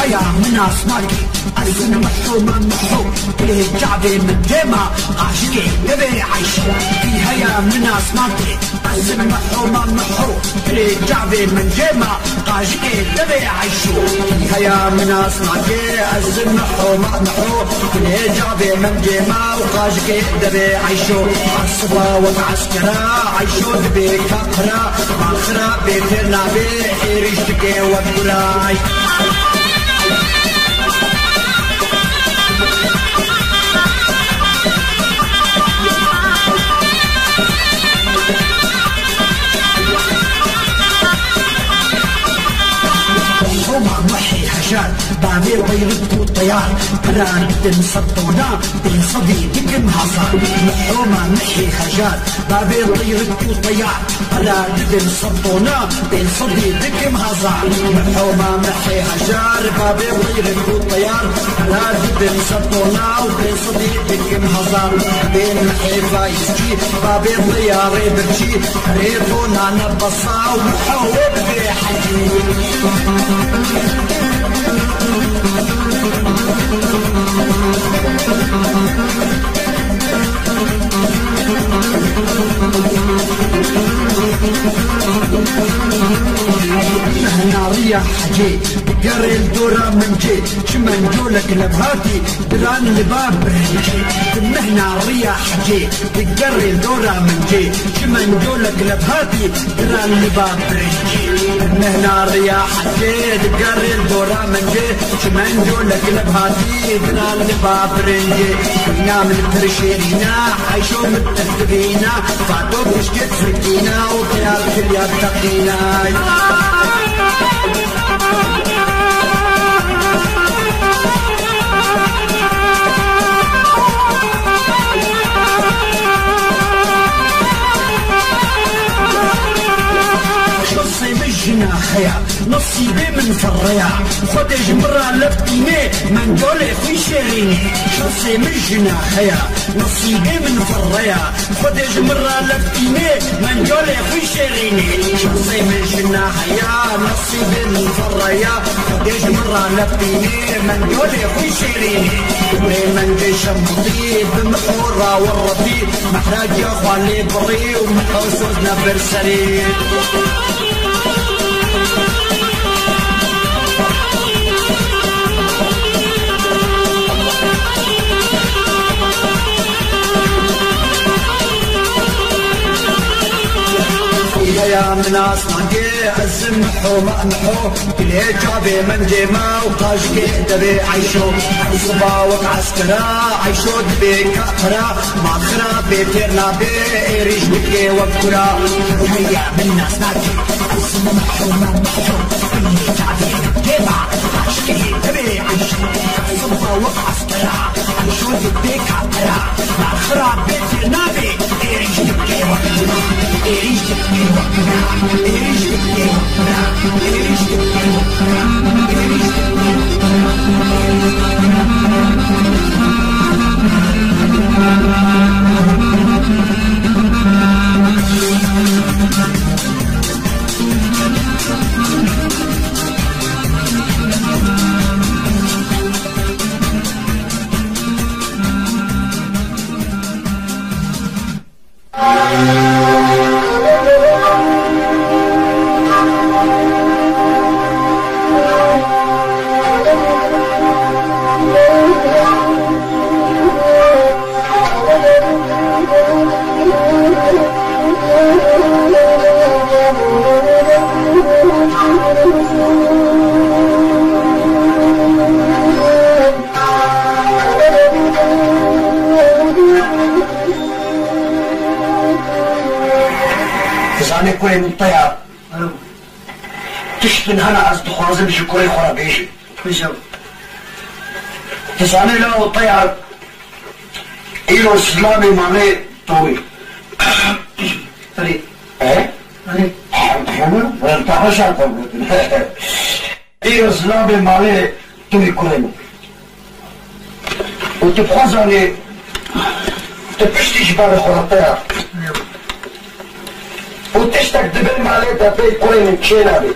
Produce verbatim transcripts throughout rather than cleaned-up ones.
Heya min asmakê, ez in Miho ma Miho, dilê çavê min cêma, aşikê devê Eyşo. Heya min asmakê, ez in Miho ma Miho, dilê çavê min cêma, qaşikê devê Eyşo. Heya min asmakê, ez in Miho ma Miho, dilê çavê min cêma û qaşikê devê Eyşo. Siba wek eskera, Eyşo dibê kapira, ma xira bê têr nabê, êrîş dike wek guray. Homa Mihê Hejar, bavê Weyrik û Teyar, piran didin sed tona, pênc sedî dikim hezar. Homa Mihê Hejar, bavê Weyrik û Teyar, piran didin sed tona, pênc sedî dikim hezar. Homa Mihê Hejar, bavê Weyrik û Teyar, piran didin sed tona û pênc sedî dikim hezar. Bên Mihê Fayizcî, bavê Teyarê Birçî, rê tona ne besa û Miho wê bibê hecî. Mehna riya hecê, digerê li dora min cê, çimen colek levhatî, diran li ba birincê. Mehna riya hecê, digerê li dora min cê, çimen colek levhatî, diran li ba birincê. Mehna riya hecê, digerê li dora min cê, çimen colek levhatî, diran li ba birincê. Mehna min pir şêrîna, Eyşo min pir divîna, Fato pişkê zikîna û Teyar kiliya teqîna. Nasê min jina heya, Nesîbê min firreya, Xwedê ji min re lef tîne, mengolê xwî şêrînê. Şansê min jina heya, nesîbê min firreya, Xwedê ji min re lef tîne, mengolê xwî şêrînê. Şansê min jina heya, nesîbê min firreya, Xwedê ji min re lef tîne, mengolê xwî şêrînê. Kurê mengê şemtî, bi mihora we retî, mehraciya xwe lê birî û miho soz nebir serî. Xuya min asmangê, ez miho me miho, dilê çavê min cêma û qaşkê devê eyşo. Her siba wek eskera, eyşo dibê kaqira. Ma xirabê têr nabê, êrîş dike wek kura. Heya min nas nake, ez mehûma mehûm. Bilê çavê dema, aşkê dibê aşk. Siba wek eskera, aşo dibê kapira. Ma xirabê têr nabê, êrîş dike wek kura. Êrîş dike wek kura. Êrîş dike wek kura. Êrîş dike wek kura. Êrîş dike wek kura. Dizanê kurê min Teyar. Alo. Tişt min hene ez dixwazim ji kurê xwe re bêjim. Bêje. Dizanê lawo Teyar, îro zilamê malê Towî. Erê. E? Erê. Hemû, ben daha şart gotin. Îro zilamê malê tu wî kurê min. Û tu bi xwe zanî, tu piştî ji bavê xwe re Teyar. Û tiştek di vê malê de bê kurê min çê nabê.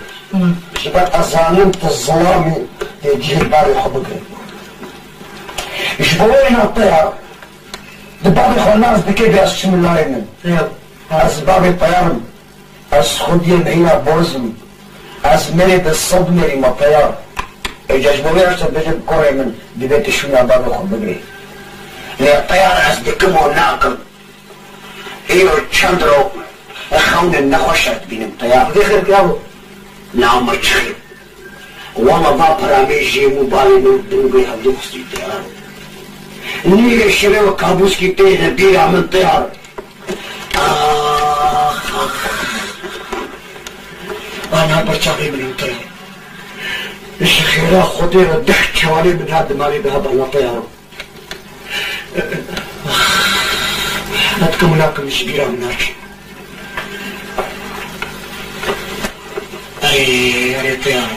Ji ber ez zanim tu zilam î, tê cihê bavê xwe bigirî. Ji bo wê îna Teyar, di bavê xwe nas dike bê ez çim layê min. Ez bavê Teyar im. Ez xwediyê mehîna boz im. Ez mêrê de sed mêrî me Teyar. Êca ji bo vê ez te bêjim kurê min, divê tu şûna bavê xwe bigirî. Lê Teyar ez dikim û nakim. Îro çend ro xewnên nexweş ez dibînim Teyar. Divê xêr bike abo. Na me çi xêr. Wala va peramê jê û balê min dûgê hevdû xistî Teyar. Nîvê şevê we kabûskî tê ne bîra min Teyar. Ax, ax. Ana ber çavê min û Teyar. Ji xêra Xwedê re deh çawanê min hat di malê de ha bana Teyar. Ax. Etkim û nakim ji bîra min naçin. Erê, erê Teyar.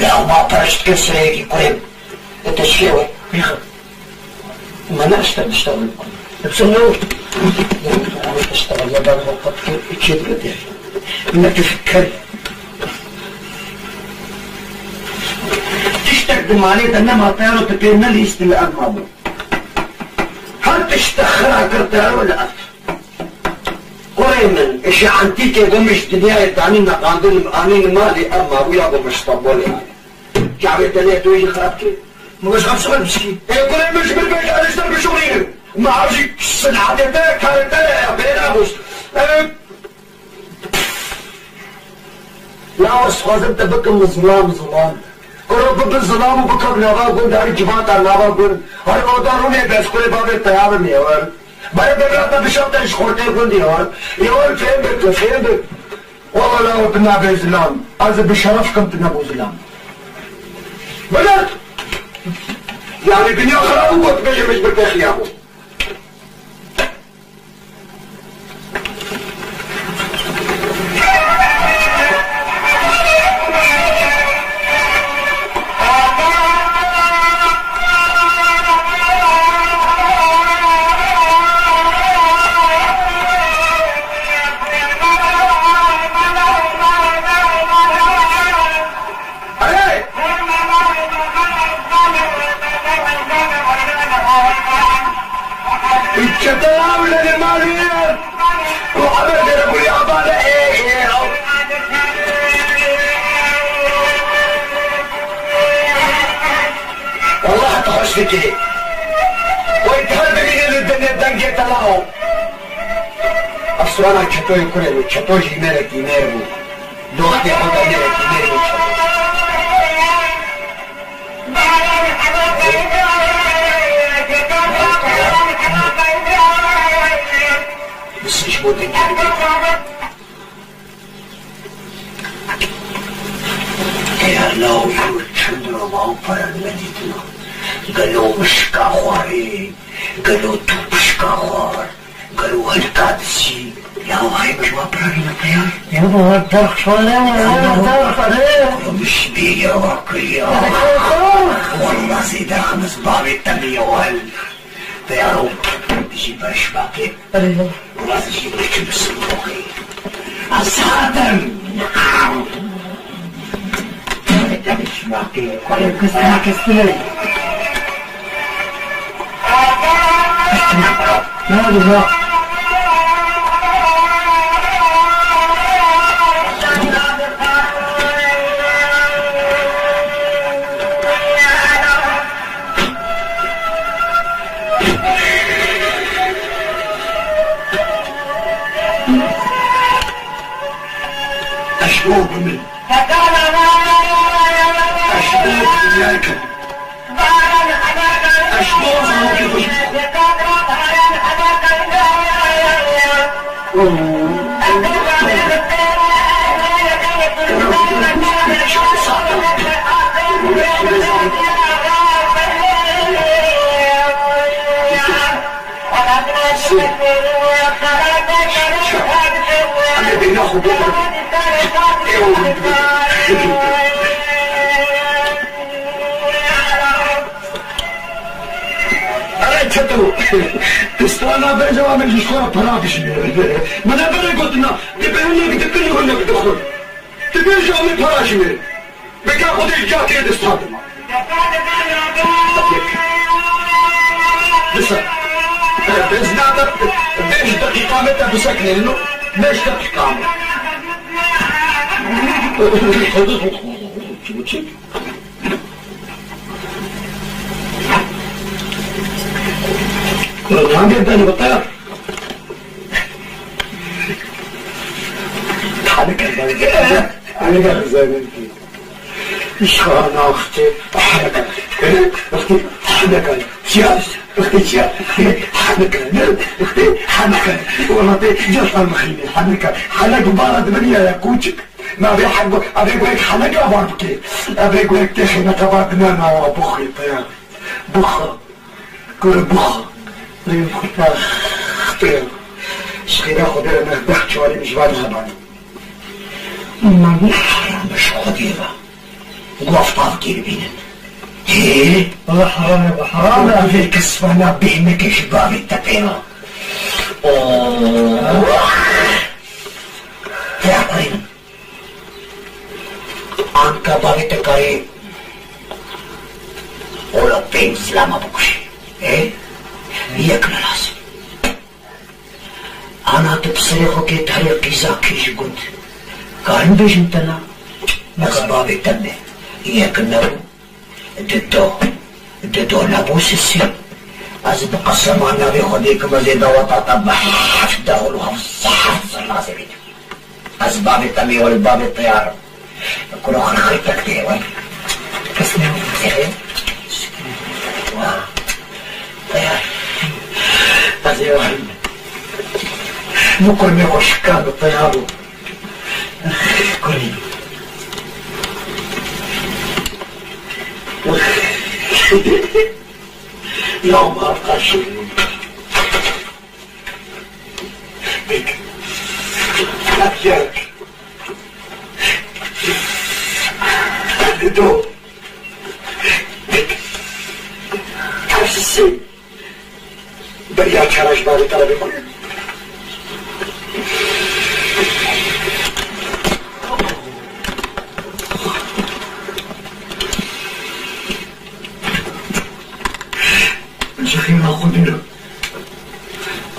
Ya ma perşt ke sireyekî kurê. E te şiye we. Nîxa. Ma ne işte dişta min. Hepsi ne o? Ama işte Allah ben o pat ke içe bile diye. Ne tefekkür. Tiştek di malê de nema Teyar û tu pê nelîstin li ev ma bû. Her tişt te xira kir Teyar û li ev. Kurê min, ji entîkê ku min ji dinyayê danî neqandin, anîn malê ev mabûya ku min ji Stenbolê anî. Çavê te lê tu jî xirab kir. Min goş xirab şixul bişkî. Ê kurê min ji min bêje ez ji te bişuxulînim. Ma ev jî sinetê te, karê te ye, bê nabûs. Ev Lawo ez dixwazim te bikim zilam, zilam. Kuro bibin zilam û bikevin nava gund, herî civata nava gund. Herî oda rûnê destkurê bavê Teyar im êwer. Berê devra te bişewte ji xortê gund êwer. Êwer fêm bik, fêm bik. Wala lawo tu nabê zilam. Ez ê bi şeref kim tu nebû zilam. Bile! Yani dinya xirab bû, got bêje min ji bir te xiya bû. Ketela wile li malê. Û heber dere burî avale ê ê. Wallah tu xweş dikî. Wê her bimîne li dinê dengê telaw. Ev strana Çetoyê kurê min, Çeto jî mêrek î mêr bû. Doxtê xwe de mêrek î mêr bû Çeto. Misij bo dengê. Eya law jûr çend roma ew pere nedîtina. Gelo mişka xwarê, gelo tu pişka xwar, gelo hilka dizî. Ya wahê bi wa pira nîna teyar. Ya bu var derx şöyle mi? Ya derx, hadi. Gelo miş bêriya wa kiriya. Hadi kalk, kalk. Wallah zêde xemiz bavê te mi ya wel. Teyar û dijî berşbakê. Erê. Wazişî biçim sindoqê. Asadim. Berşbakê. Kıstına, kıstına. Ne oldu ya? Eşbo bi min. Eşbo bi dinyayê kevin. Eşbo zarokê xwe ji Em ê bêhna xwe bikin. Ê, Erê çeto, tu strana bêje, wa min ji xwe re pera dijî. Min e berê gotina, tu bi hinek dikin û hinek dixwin. Tu bêje, em ê pera ji min. Bika Xwedê ji cihê dî stad dima. Disa. Bêjna te, bêj deqîqa me te biseknêrin û bêj deqîqa me. Çi, çi? Nabê ben wata. Tanık. Tanık. Şana wextê henekan. Wextê henekan. Çiya? Wextê çiya? Henekan. Wextê henekan. Wala tê cihtan mixînê. Henekan. Henek bara dibin ya, ya kûçik. Ma vê hego, evê goyek heneka bar bike. Evê goyek tê xêneka bar dine nawa, buxê teyar. Buxa. Kuro buxa. Rê buxa. Teyar. Ji xêra Xwedê re neh deh çarê min ji van hebanê. Ma ne heram e ji Xwedê re. Gof tavkê bibînin. Hê? Wala heram e, heram e. Vê kesvana bêhneke ji bavê te pê re. Oh. Teyar parê min. Anka bavê te karê ola pênc zilama bikuşê. E? Yek ne lazim. Ana tu bi serê xwe kê terê qîza kî ji gund. Karin bêjim te na? Ez bavê te me. Yek ne bû. Di do, di do nebû sisî. Ez bi qesema navê Xwedê kim ez ê daweta te bi heft dehol û heft zehf zir lazê bînim. Ez bavê te mê were bavê teyar im. Kuro xirxirtek tê we. Kes ne teyar. Ez ê werim. Bu kurmê xwe şikand teyar bû. Kurê. Ya marka şirin. Bek. Yek. Dido. Bek. Tersisi. Beriya çara ji bavê te re bê kurê. Ji xêra Xwedê re.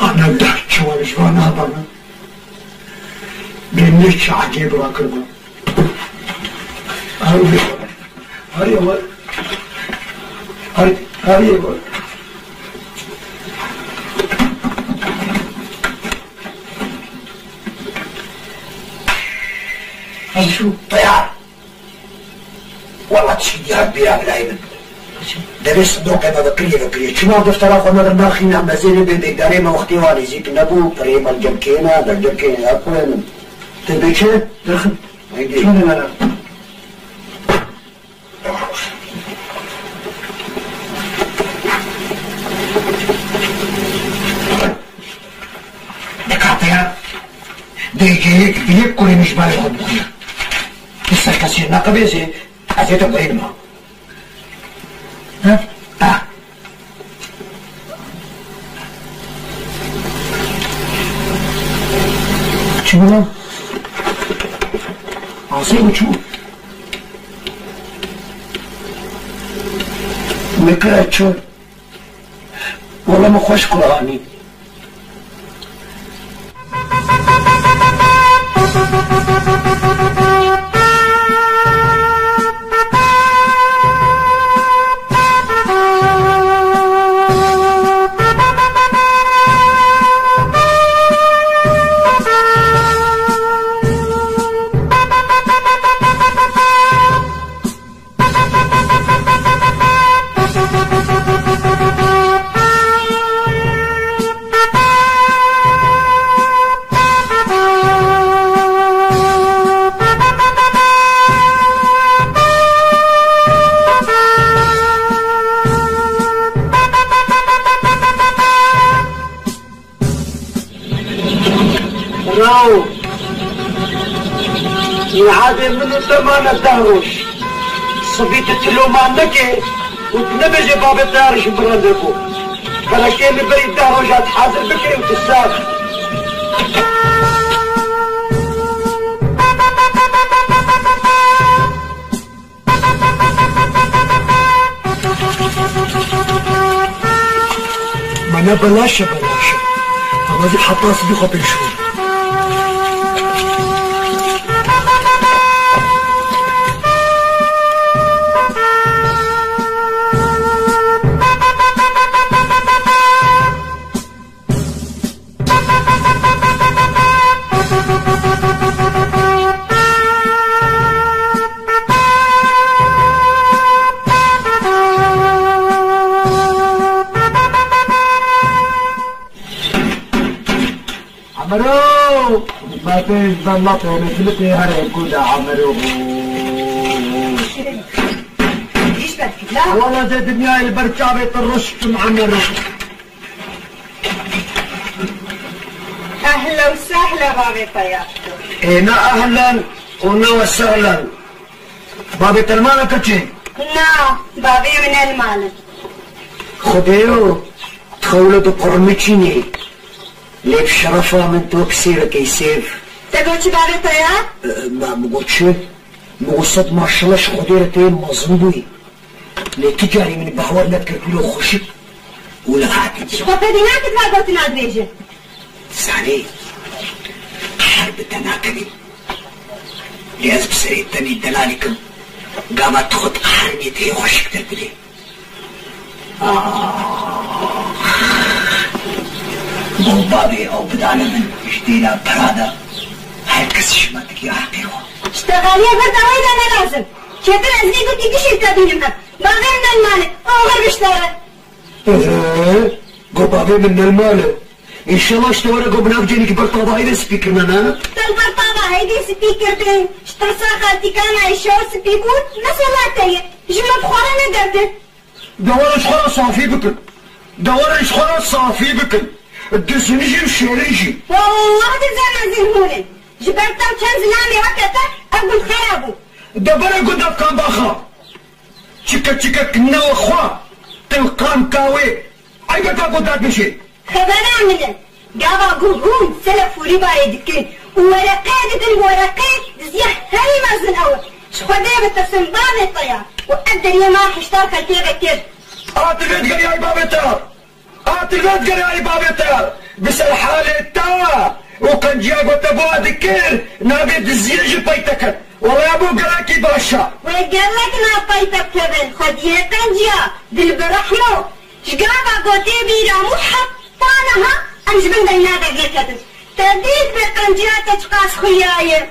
Ana deh çawa ji van nabana. Bê ne çi ecêb rakiribû. Arê, arê, arê, arê. Eşû. Teyar. Wela tişkî dî hat bîra bilayê min. Devê sindoqê me vekiriye vekiriye. Çima deftera xwe me vir naxîne, em bezênê bê bêdarê me wextê wa nêzîk nebû, pirê me li cem kêne, ber cem kêne ya xwe min. Te bê çi? Derxin. Haydi. Çûne me re. Dikate ya. Dê yek bi yek kurê min ji balê xwe bixwîne. Tu ser kesê neqibêzê, ez ê te birînima. Ha? Ha. Çi bû? Asê û çû? Min kira çû. Wele min xweş quranî. Raw, nihadê min û te mane deh roj. Sibî tu tiloma neke û tu nebêje babê te yar ji min re nebû. Ferekê min berî deh roja tu hazir bike û tu sax. Mane belaş e, belaş e. Ama zî heta sibî xwe pêş bû. Emero! Ma tê ji ber la pênekilitê here ku de Emero. Hîç berkit la. Wala de dinyayê li ber çavê te roj kim Emero. Ehle û sehle bavê te ya. Ê ne ehlen û ne we sehlen. Bavê te li mal e keçê? Na, bavê min ne li mal e. Xwedêyo, tu xewle tu qurmiçînî. Lê bi şerefa min tu wek sêvekê sêv. Te got çi bavê te ya? E, ma min got çi? Min got sed maşallah ji Xwedê re tu yê mezin bûyî. Lê tu carî min behwer nedikir ku lo xweşik û li hatî. Ji xwe fedî nakir va gotina dibêje. Zanî, qeher bi te nakevî. Lê ez bi serê tenê delalî kim. Gava tu xwe diqeherînî tu yê xweşiktir dibê. Ax! Bavê ew bidane min ji dêla pera de her kes ji me digiya heqê xwe. Ji te xaliyê vir de weyda ne lazim. Çêtir ez vî gotî gişê te bînim hev. Bavê min ne li mal e. Oxir bi ji te re. Ehe, got bavê min ne li mal e. Înşallah ji te were got bi nav cênî ki ber tava heydê spî kirine ne? Te li ber tava heydê spî kirdin. Ji tirsa xaltîkana ê şor spî bûn, mesela te ye. Ji min bi xwe re ne derdin. De were ji xwe re safî bikin. De were ji xwe re safî bikin. Dizin jî û şêrin jî. Wallah dizên mezin hûn in. Ji ber te û çend zilamê weke te ev gund xera bû. De bere gund ev kambaxa. Çike çike kinne we xwe. Til kam ka wê. Eybe ka gund dagişê. Xebera min e. Gava ku hûn selek fûrî bayê dikin û wereqe didin bi wereqe diziya herî mezin ew e. Ji Xwedê bitirsin bavê te ya û ev deriyê ma hiştar xelkê vekir. A tu vê digeriyayî bavê te ya. A tu vê digeriyayî bavê te ya. Bi ser halê te û qenciya ku te bo dikir, navê diziyê jî pey te ket. Wele bo gelekî baş e. Wê gelek nav pey te bikevin, xwediyê qenciya, dilbirehmo. Ji gava gotê bîra mû heta niha em ji bin deyna derneketin. Te dît bê qenciya te çiqas xuya ye.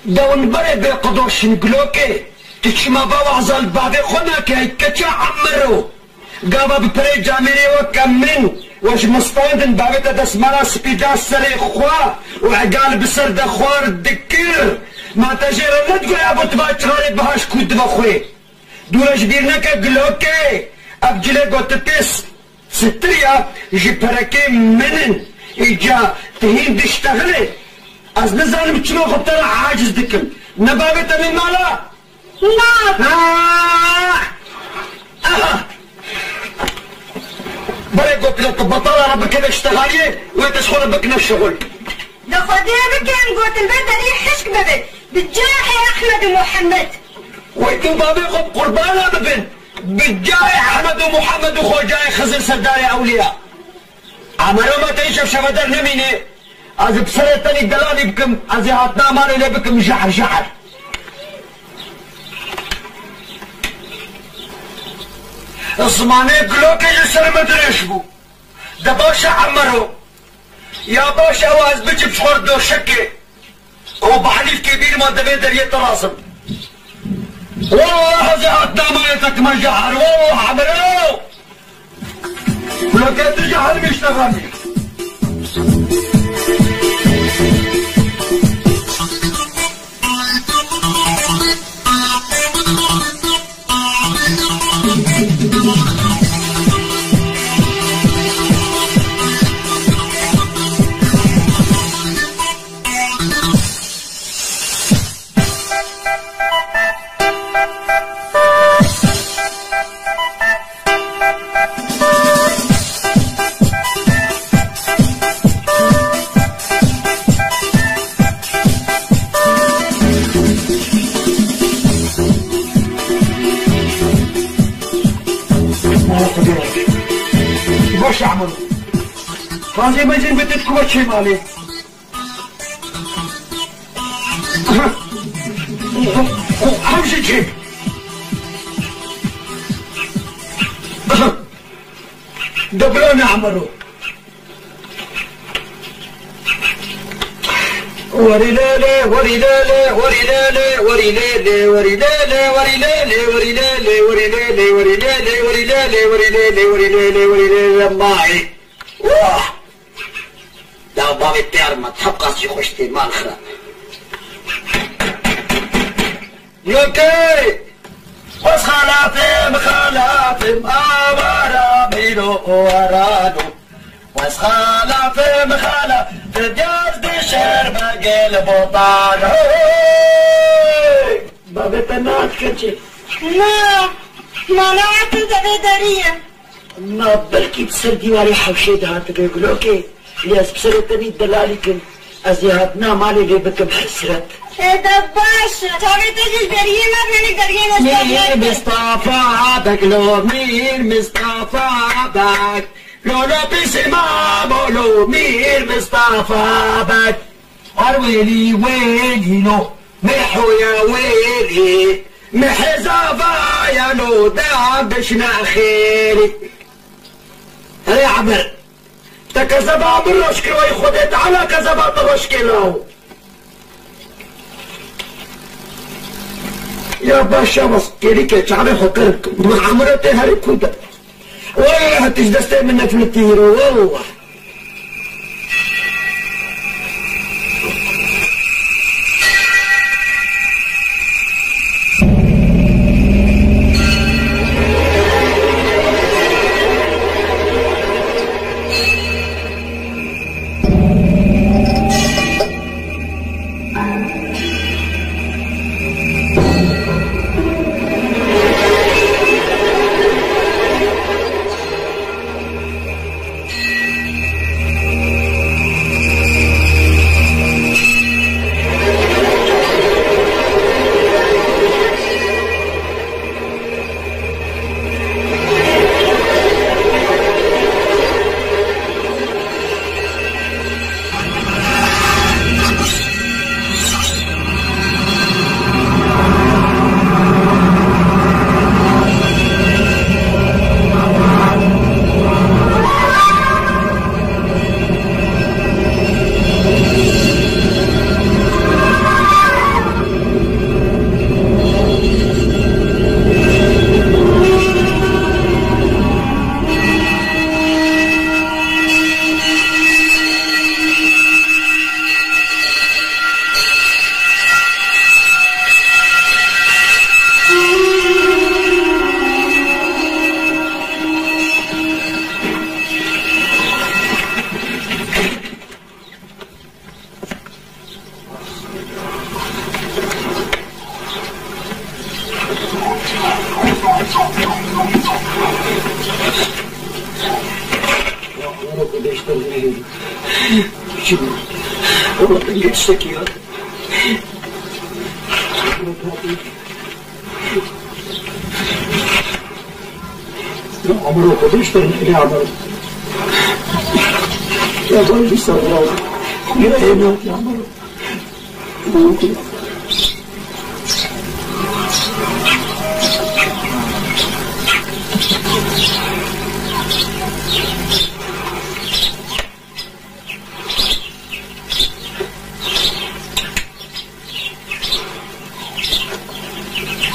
De hûn berê bê qedor şin gilokê. Tu çima va wahza li bavê xwe nake, ey keça Emiro? Gava bi perê camêrê weke min we ji min standin, bavê te desmala spî da serê xwe û egal bi ser de xwar dikir. Ma te jê re nedigoya bo tu va çixarê bihaş ku dibe xwê. Dûre ji bîr neke gilokê, ev cilê gotitê s-, stiriya ji perekê min in. Îca tu hîn diştexilê. Ez nizanim çima xwe te re aciz dikim. Ne bavê te ne mala? Na. Ha! Aha! Berê gotine tu betala re bikeve ştexaliyê, wê te ji xwe re bikine şixul. Li Xwedê bikin gotin be derî hişk bibe. Bi cahê Ehmed û Muhammed. Wey tu bavê xwe bi qurbana bibin. Bi cahê Ehmed û Muhammed û Xocayê Xizir Serdarê Ewliya. Emero me te îşev şeveder nemîne. Ez ê bi serê tenî delalî bikim. Ez ê hatina malê lê bikim jehr jehr. Zimanê gilokê ji ser me dirêj bû. De baş e Emero. Ya baş e, ew ez biçim ji xwe re doşekê. Û bi helîfkê bîrma devê deriyê te razim. Wallah ez ê hatina malê te kime jehr, wallah Emero. Gilokê tu jehr bî ji te ve. Baş e Emero. Qazê mecên bi te dikuma çê malê. Ew jî çê. De bira ne Emero. Werî lê lê, werî lê lê, werî lê lê, werî lê lê, werî lê lê, werî lê lê, werî lê lê, werî lê lê, werî lê lê, werî lê lê, werî lê lê, werî lê lê, werî lê lê, mayê. Wah! Ya bavê teyar me, hep qas jî xweş tê, mal xira. Yokê! Wes xalafê mixalafim, awara mîro û arano. Wes xalafê mixalafim, diyaz dişer be gel botan. Hey! Bavê te nat keçê. Na, mana etin devê derî ye. Na, belkî bi ser dîwarê hewşê de hatibe gulokê, lê ez bi serê te nî delalî kim, ez ê hatina malê lê bikim hesret. Ê de baş e. Çavê te jî ji deriyê me binenik deriyê Mîr Mistafayê. Mîr Mistafa Beg lo, Mîr Mistafa Beg. Lo lo pîsê ma bolo, Mîr Mistafa Beg. Her wêlî wêlî lo, me hoya wêlî, me hezavaya lo, da bişna xêrî. Erê Emir, te kezeba min roş kir, wey Xwedê Teala kezeba te roş kê law. Ya baş ya bas, kêlîke çavê xwe kir, min Emiro tê herî kû de. Wah, tu ji destê min nefletî hîro, wallah. Ya Amaro, Xwedê ji te re nehêlî. Çi bû? Wela dengê tiştekî ya. Ya Amaro, Xwedê ji te re nehêlî Amaro. Ya ben bir sabır al. Ya Amaro.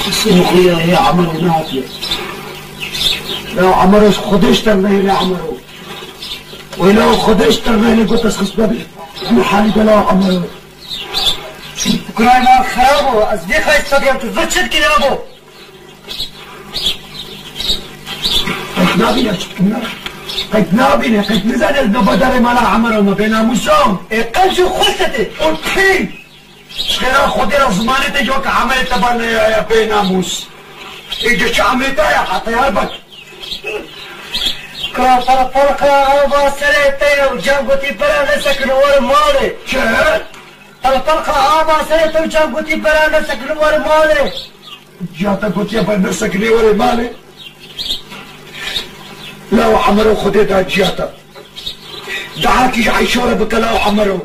Qisê xwe ya, ya Amaro nehatiye. Ya Amaro, ji Xwedê ji te nehêle Amaro. Wela Xwedê ji te nehêle, got ez xist bibî. Em halî bela Amaro. Kurayê me xerab bû, ez vê xayîs tediyam, tu vir çi dikî labo? Qet nabîne çi dikim na? Qet nabîne, qet nizane ez nava darê mala Emero me bênamûsan. Ê qenc û xurt e tê. Û tî! Ji xêra Xwedê re zimanê te yok Emerê te bar neyaya bênamûs. Ê ce çi Emerê te ya, heta yar bak. Ka ferqferqa ava serê te ye û cem gotî bira nesekin were malê. Çi? Qelqelqa ava serê te û çav gotî bera nesekinî were malê. Ciya te gotiye ber nesekinî were malê. Law Emero Xwedê da ciya te. Daha kî ji Eyşo re bike law Emero.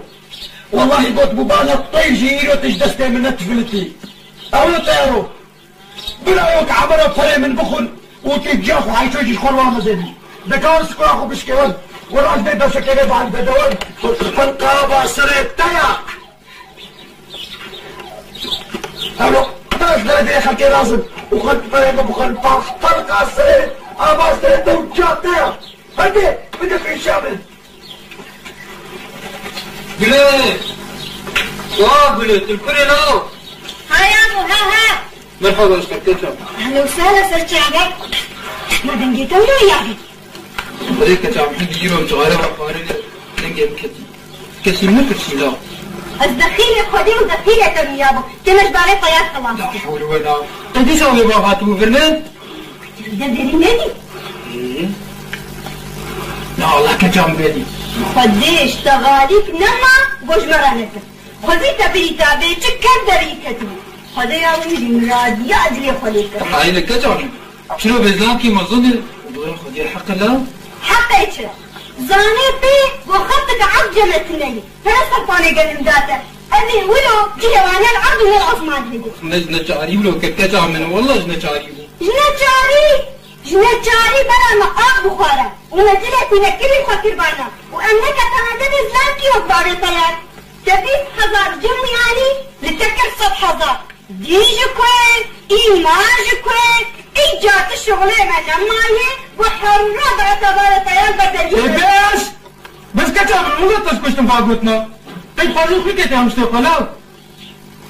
Wellahî got bû bana quteyî jî îro tu ji destê min netifilitî. Ew te ero. Bila yok Emero perê min bixwin û tê ciya xwe Eyşo jî ji xwe re wamezênî. Dekar sikora xwe bişkêwin. Wela ji vê besekê vê bal vedewin. Xelqa ava serê te ya. Elo, taş derê xelkê razin. Û xelk perê min bixwin. Xelqa serê ava serê te û ciya te ya. Hadi, bide pêşiya min. Gule! Wa Gule, tu li kurê law? Ha yabo, ha, ha. Merhaba, ji te keça. Ehlen û sehlen ser çavan. Ma dengê te wilo ya bî. Belê keça, hindî îro cixare ve parê de dengê min ketî. Kesî min kirsî law. Ez dexîlê Xwedê û dexîlê te me yabo. Te me ji barê teyar xelas kir. La hewle we la. Te dîsa wê ba hatibû vir ne? De derî nedî. Ee? Na Allah keça min bêdî. Xwedê ji te xalîk nema, go ji me re nekir. Xwezî te birî ta bê çi ker derî ketibû. Xwedê ya wî jî miradiya dilê xwe lê kir. Hayne keça min. Çilo bezlankî mezin e. Xwedê heqe la. Heqê çi? Zanê pê go xelqek erd cemetineyî. Pere sefanê gelim date. Evê wilo cihê wan ne li erd û ne li esman hebe. Ne ji neçarî wilo kir keça min. Wallah ji neçarî bû. Ji neçarî, ji neçarî bera me ax bixware û me dilê tînekirî xwe kir bana û em neketana devê zilankî wek bavê teyar. Te bîst hezar cem wî anî, li te kir sed hezar. Dîn ji ku ye, îman ji ku ye, îca tu şixulê me nemaye, û her roj bera te bavê teyar ber deriyê. Ê bes! Bes keça min, wilo te ji kuştin va gotina. Te xwazin xwe kete em ji te xwe law.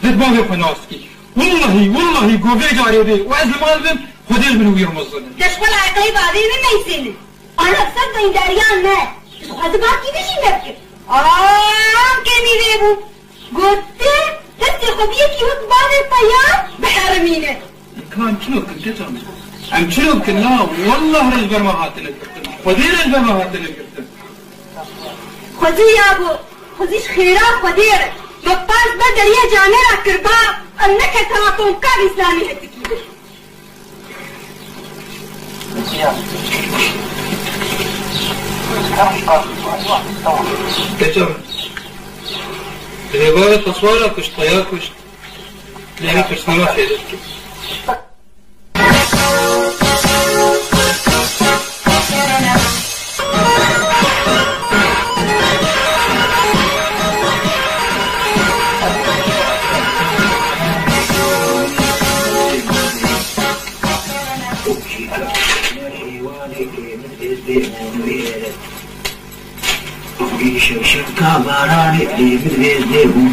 Lê bavê xwe nas dikî. Willahî, willahî, go vê carê bê û ez li mal bim, Xwedê ji min wî re mezin e. Te ji xwe li eqilê bavê min meyzêne. Ana ser deyndariyan me. Ji xwe zibakî min jî nebike. Aa, kêmî vê bû. Gote, destê xwe bi yekî wek bavê teyar biherimîne. Ka em çilo bikin, keça min? Em çilo bikin, na, wallah re ji ber me hatine girtin. Xwedê re ji ber me hatine girtin. Xwezî yabo, xwezî ji xêra Xwedê re. Me pars ber deriyê camêra kirba, em neketana tonka Îslamî hetikî de. Keça min. Divê bavê te swara kuşt, xeya kuşt. Lê wî tirsnama fêr dike. Şevşevka baranê lê min vê dê bû.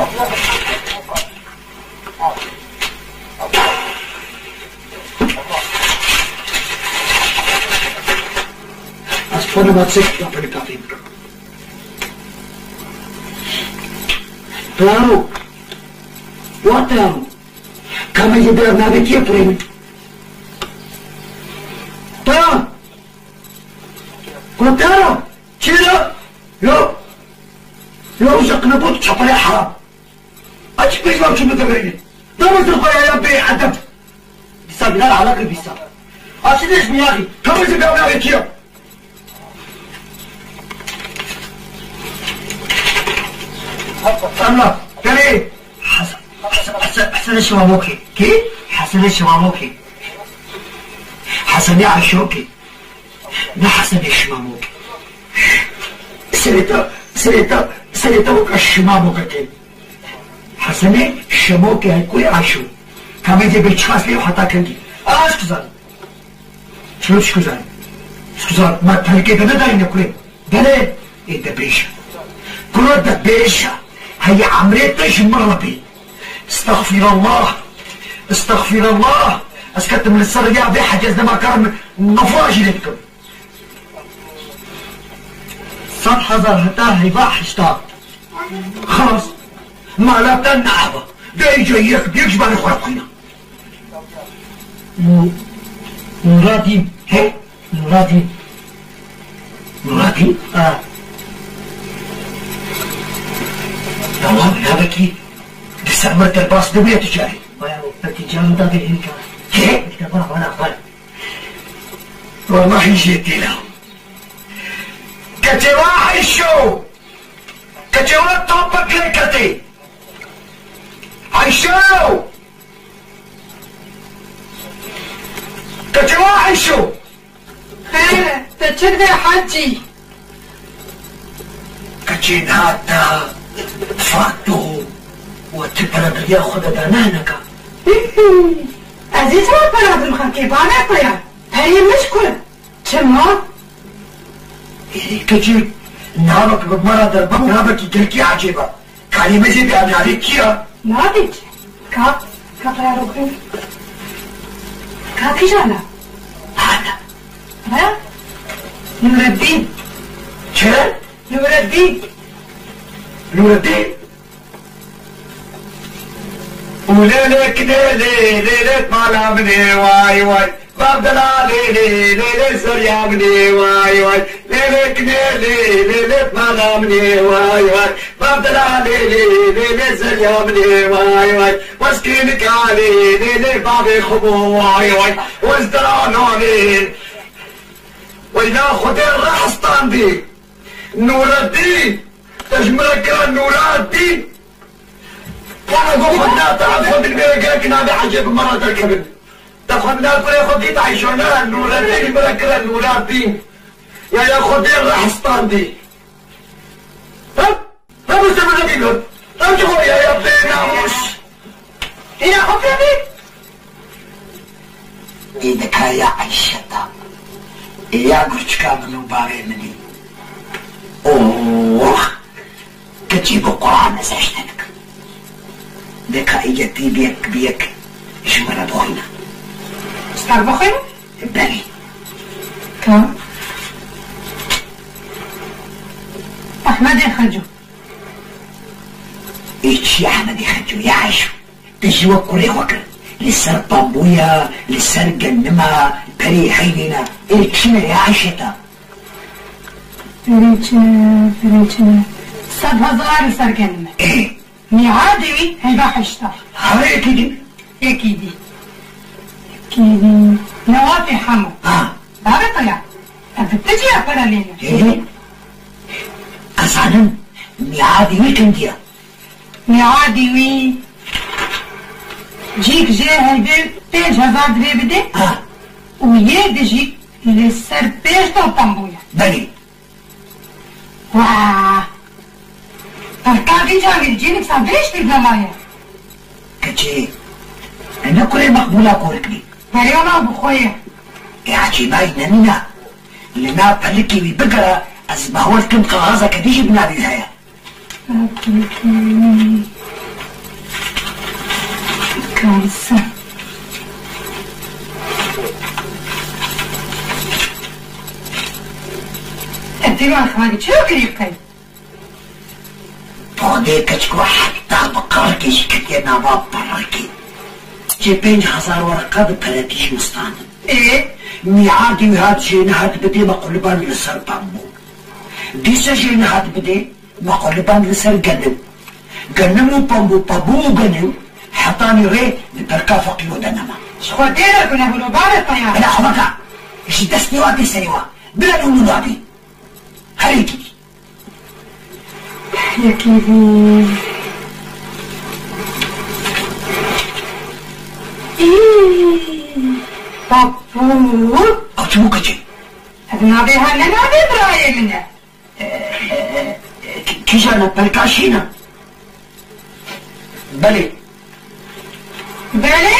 Ez xwe nema çek ya pelê kafî bikim. Teyaro. Wa teyaro. Ka me yê bernavê kê pirê min? Kotara, çêra, yo, yo, şeqine bot çapele haram. Açık pejman şunu da verin. Namazın koyaya bey adam. Bisa bilal alakı bisa. Açılış mı yahi? Kapısı bir alakı yok. Allah, yani, Hasan, Hasan, Hasan, Hasan Şimamoki. Ki? Hasan Şimamoki. Hasan ya Aşoki. Ne Hasan Şimamoki. Sereta, sereta, sereta o ka Şimamoki. Hasan Şimamoki ay kuy Aşo. Kameze bir çikas leo hata kendi. Aşk zan. Çilo çi kuzan? Çi kuzan? Ma tehlike de ne dayne kule? Dene, e, de bêje. Kuro de bêje. Heyî emrê te ji min re bê. Estexfirullah. Estexfirullah. Ez ketim li ser ya vê hecez nema karim nefra jî lê dikim. Sed hezar heta heyva hişta. Xelas. Mala te nava. Dê îca yek bi yek ji balê xwe re bixwîne. Nû-, Nûradîn. He? Nûradîn. Nûradîn? Ha. Tamam, ya belkî di ser min derbas nebûye tu carî. Baya, belkî carî da bê hêka. He? Îşte bak, bana bak. Wallahî jê têla. Keçê wa Eyşo! Keçê wa topik lê ketê! Eyşo! Keçê wa Eyşo! Xêr e, te çi dibê Hecî? Keçê niha te fato û tu pere bi riya xwe de da ne hineka. Hî hî. Ez ê çawa pere bidim xelkê, bavê xwe ya? Perê min ji ku? Çima? Ê, keçik, navek bi me re derba, navekî gelkî ecêb e. Karê me jê bê, ev navê kî ye? Navê kî? Ka, ka pera rokê. Ka kîjan e? Ana. He? Nureddîn. Çi? Nureddîn. Nureddîn? Û lê lê kinê lê, lê lê mala min ê, way way. Bavdela lê lê, lê lê zerya min ê, way way. Lê lê kinê lê, lê lê mala min ê, way way. Bavdela lê lê, lê lê zerya min ê, way way. Weskê nika lê, lê lê bavê xwe bo, way way. Wez dela nalê. Weyla Xwedê re hestandî. Nûreddîn. Te ji min re kira Nûradîn. Kana go xwe da te xwe din bêre gerek navê ecêb bi me re derkevin. Te xwe na kurê xwe dît Eyşo ne, Nûreddîn ji min re kira Nûradîn. Ya, ya xwe dê re hestandî. Hep, hep işte bunu bilmiyorum. Hep ki o ya, ya bênamûs. Hîna xwe pê bî? Ê dika ya Eyşeta. Ê ya gurçika min û bavê min î. Oh! Keçî bi Quran ez heşte dikim. Dika î yetî bi yek bi yek ji min re bixwîne. Ji te re bixwîne? Belê. Ka? Ehmedê Xeco. Ê çi Ehmedê Xeco ya Eyşo? Te jî wek kurê xwe kir. Li ser bambûya, li ser genima, perê heynê ne. Ê çi ne ya Eyşeta? Perê çi ne, perê çi ne. Sed hezar li ser genime. Ê. Mîadê wî heyva heşta. Hare yekî dî. Yekî dî. Yekî dî. Newafê hemû. Ha. Bavê te ya. Ev bi tu cî ya pere lê ne. Ê. Ez zanim mîadê wî kindiya. Miadî wî cîk jê heyvê pênc hezar divê bidê Ha. û yê di jî li ser pêş de pembû ye. Belê. Wa! Perka vî cavî cînik sa vê ştî nemaye. Keçê, e ne kurê Meqbûla Korik bî. Perê ona bi xwe ye. E ecêbayî nemîna. Li nav pelikê wî bigere, ez bawer dikim kaxazeke dî jî bi navê wî heye. Kalsa. Ev dîvan xanî çi kirî qey? Podê keçik we heta bi qirikê jî ketiye nava pirikê. Cê pênc hezar wereqa bi peretî ji min standin. Ê, Mîadî wî hat jê nehat bidê, me quliband li ser pembû. Dîsa jê nehat bidê, me quliband li ser genim. Genim û pembû, pembû û genim, hetanî rê di pelka feqîro de nema. Ji Xwedê re gunehûn û bavê peya. Bila xwe veka, ji destê wa tê serê wa. Bila nû min wa bî. Herî dî. Yekî bî. Î, papû. Qutmû keçê. Ev navê her ne navê birayê min e. Kîjan e, pelka şîn e? Belê. Belê?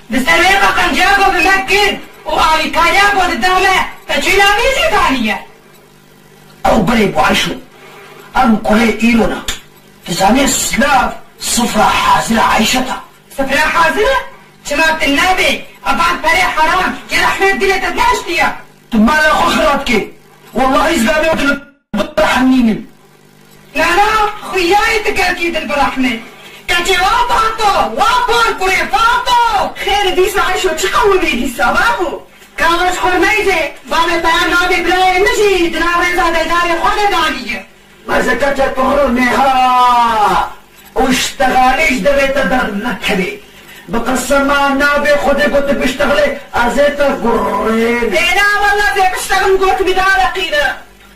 Bi ser wê qeqenca ku bi me kir û alîkariya ku dida me, te çi navê jê daniye? Ew belê bû Ayşo. Em kurê îro ne. Tu zanî silav, sifra hazir e Ayşeta. Sifra hazir e? Çima tu nabê? Evan perê heram, ya rehmet dilê te neştiye. Tu mala xwe xirab kê. Wellahî zilamê tu li birehmînin. Na, na, xuyayê tu gelkî dil birehmê. Keçê wa Fato, wa par kurê Fato. Xêr dîsa Ayşo çi qewimê dîsa, babo? Kaxez xurmeyê, bavê peya navê birayê min jî di nav rêza dêdarê xwe de daniye. Mezekeke tu rûnê ha û ştexalî ji devê te dernekevê. Bi qesema navê Xwedê ku tu biştexlê, ez ê te gurrê. Têna wella zê biştexim got min dareqîne.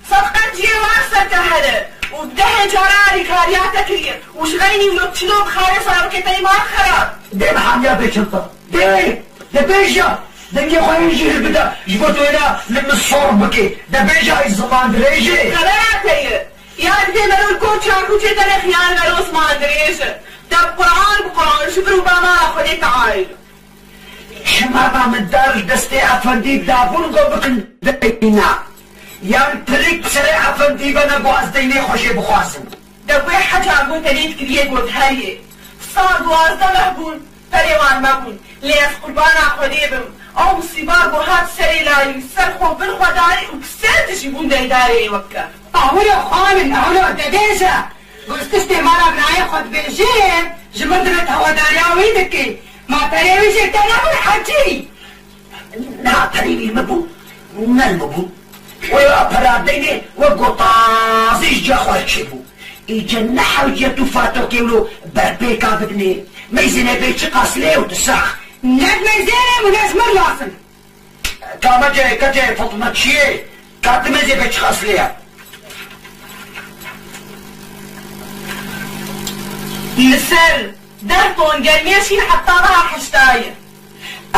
Sed qenciyê war ser te here û dehê cara alîkariya te kiriye û ji xeynî wilo çilo bi xarê zarokê te yê mar xera. Dê bi hamiya bê çinta. Dê, de bêje, dengê xwe hîn jî hilbide, ji bo tu hêla li min sor bikê. De bêje, ey ziman dirêjê. Xebera te ye. Ya dibê mero li kor çarkûçê te nexiyar mero ziman dirêj e. De bi Quran, bi Quran, ji vir û ba mala Xwedê teayîl. Çima ba min dar li destê efendî dabûn ku bikin deyna? Yan pirik bi serê efendî bene ku ez deynê xwe jê bixwazim? De wê heca ku te lê dikiriye got heriyê. Sa duwazdeh meh bûn, perê wan me bûn. Lê ez qurbana Xwedê bim. Ew misîba ku hat serê layî, ser xwe bin xwe darî û bi ser dijî bûn deydarê weke. Ahûlo xanin, ahûlo, de bêje. Ku ez tiştê mala birayê xwe dibêjê, ji min dibe tu hewedariya wî dikî. Ma perê wî jê te nebûn hecî? Na, perê wî min bû, ne min bû. Wê wa pera deynê, we gotazî ji ciya xwe re çêbû. Îca nehewciye tu Fatokê wilo berpêka bibinê. Meyzêne bê çiqas lê û tu sax. Ne meyzêne û ne ji min lazim. Ka me cayê, ka cayê Fatma çiyê? Ka tu mezê be çiqas lê ya? Li ser deh ton germê şîn heta niha heşta ye.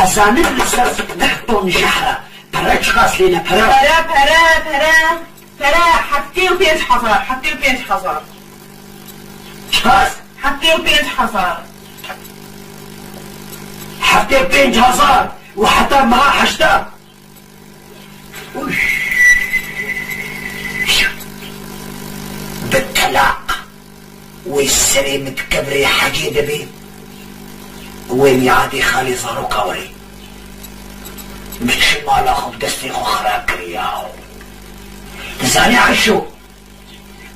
Ez zanim li ser deh ton jehra. Pere çiqas lê ne pere? Pere, pere, pere. Pere heftê û pênc hezar, heftê û pênc hezar. Çiqas? Heftê û pênc hezar. Heftê û pênc hezar û heta meha heşta. Uf. Bi telaq. Wê serê min di kevirê hecê de bê. Wê miadê xalê zaroka werê. Min çi mala xwe bi destê xwe xira kiriya. Dizanî Ayşo,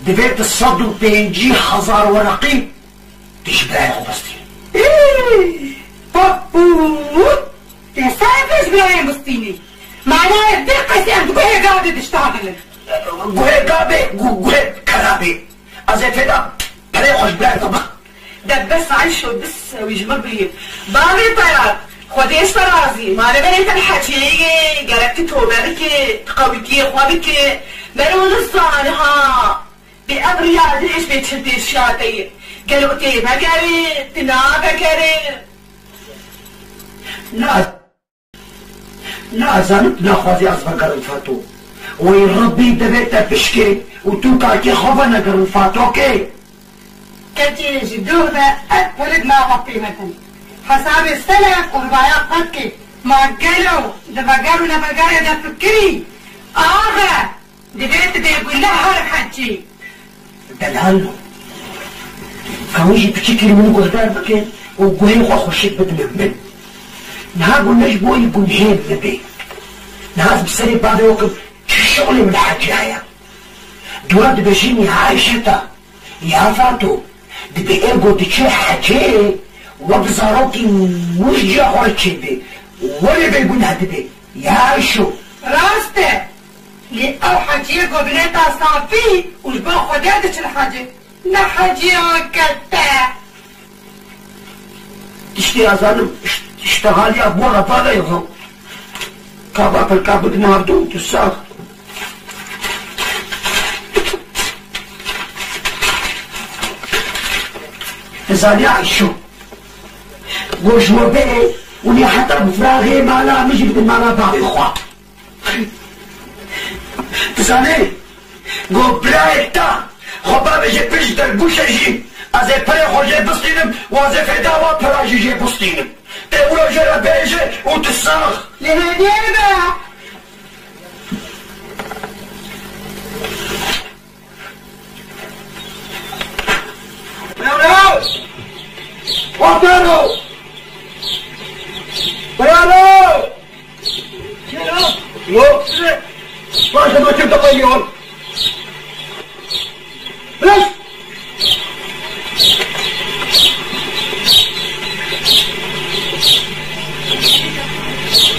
divê tu sed û pêncî hezar wereqî tu ji birayê xwe bistînî. Papû! Te serê ji birayê bistînî. Manayê vê qesê em di guhê gavê diştexilin. Guhê gavê, gu-, guhê kerabê. Ez ê feda perê xwe ji birayê xwe bixim. De bes Ayşo, bes wî ji min bigîr. Bavê te ya, Xwedê ji te razî, ma li berê te li hecê yê, gerek tu tobe bikê, tu qewîtiyê xwe bikê. Mero nizane ha, bê ev riya dirêj bê çi pêşiya te ye. Gelo tê vegerê, tu navegerê. Na, Na, ez zanim tu naxwazî ez vegerim Fato. Wey Rebbî, divê te bişkê û tu kakê xwe venegerin Fatokê. Keçê ji dûr de ev pirik nava qîmetin. Hesabê selef qurbaya qet kê. Ma gelo di veger û nevegerê de fikirî? Axe! Divê tu bê guneh her hecî. Delal bû. Ka wî jî piçikî li min guhdar bikin û guhê xwe xweşik bidine min. Niha guneh ji bo wî gunhê min bê. Niha ez bi serê bavê wê kim çi şixulê min hecî heye? Dua dibêjî ya Ayşeta, ya Fato, dibê ê ku diçe hecê, wek zarokî wî ji ciya xwe re çêbê, welê bê guneh dibê. Ya şo. Rast e. Lê ew heciyê ku binêta safî û ji bo Xwedê diçin hecê. Ne heciya kete. Tiştê ez zanim, iş-, îştexaliya bora bavê xwe. Kaba pilka bidin hevdû, tu sax. Dizaniya şo. Goş we bê, û lê heta bi firaxê mala min jî bidin mala bavê xwe. Dizanî, got birayek te, xwe bavêje pişt derbûşe jî, ez ê perê xwe jê bistînim û ez ê fêda wa pera jî jê bistînim. Tê wilo jê re bêje û tu sax. Lê hêdî be. Bravo! Bravo! Bravo! Yok. Başka maçı da yok. Biraz.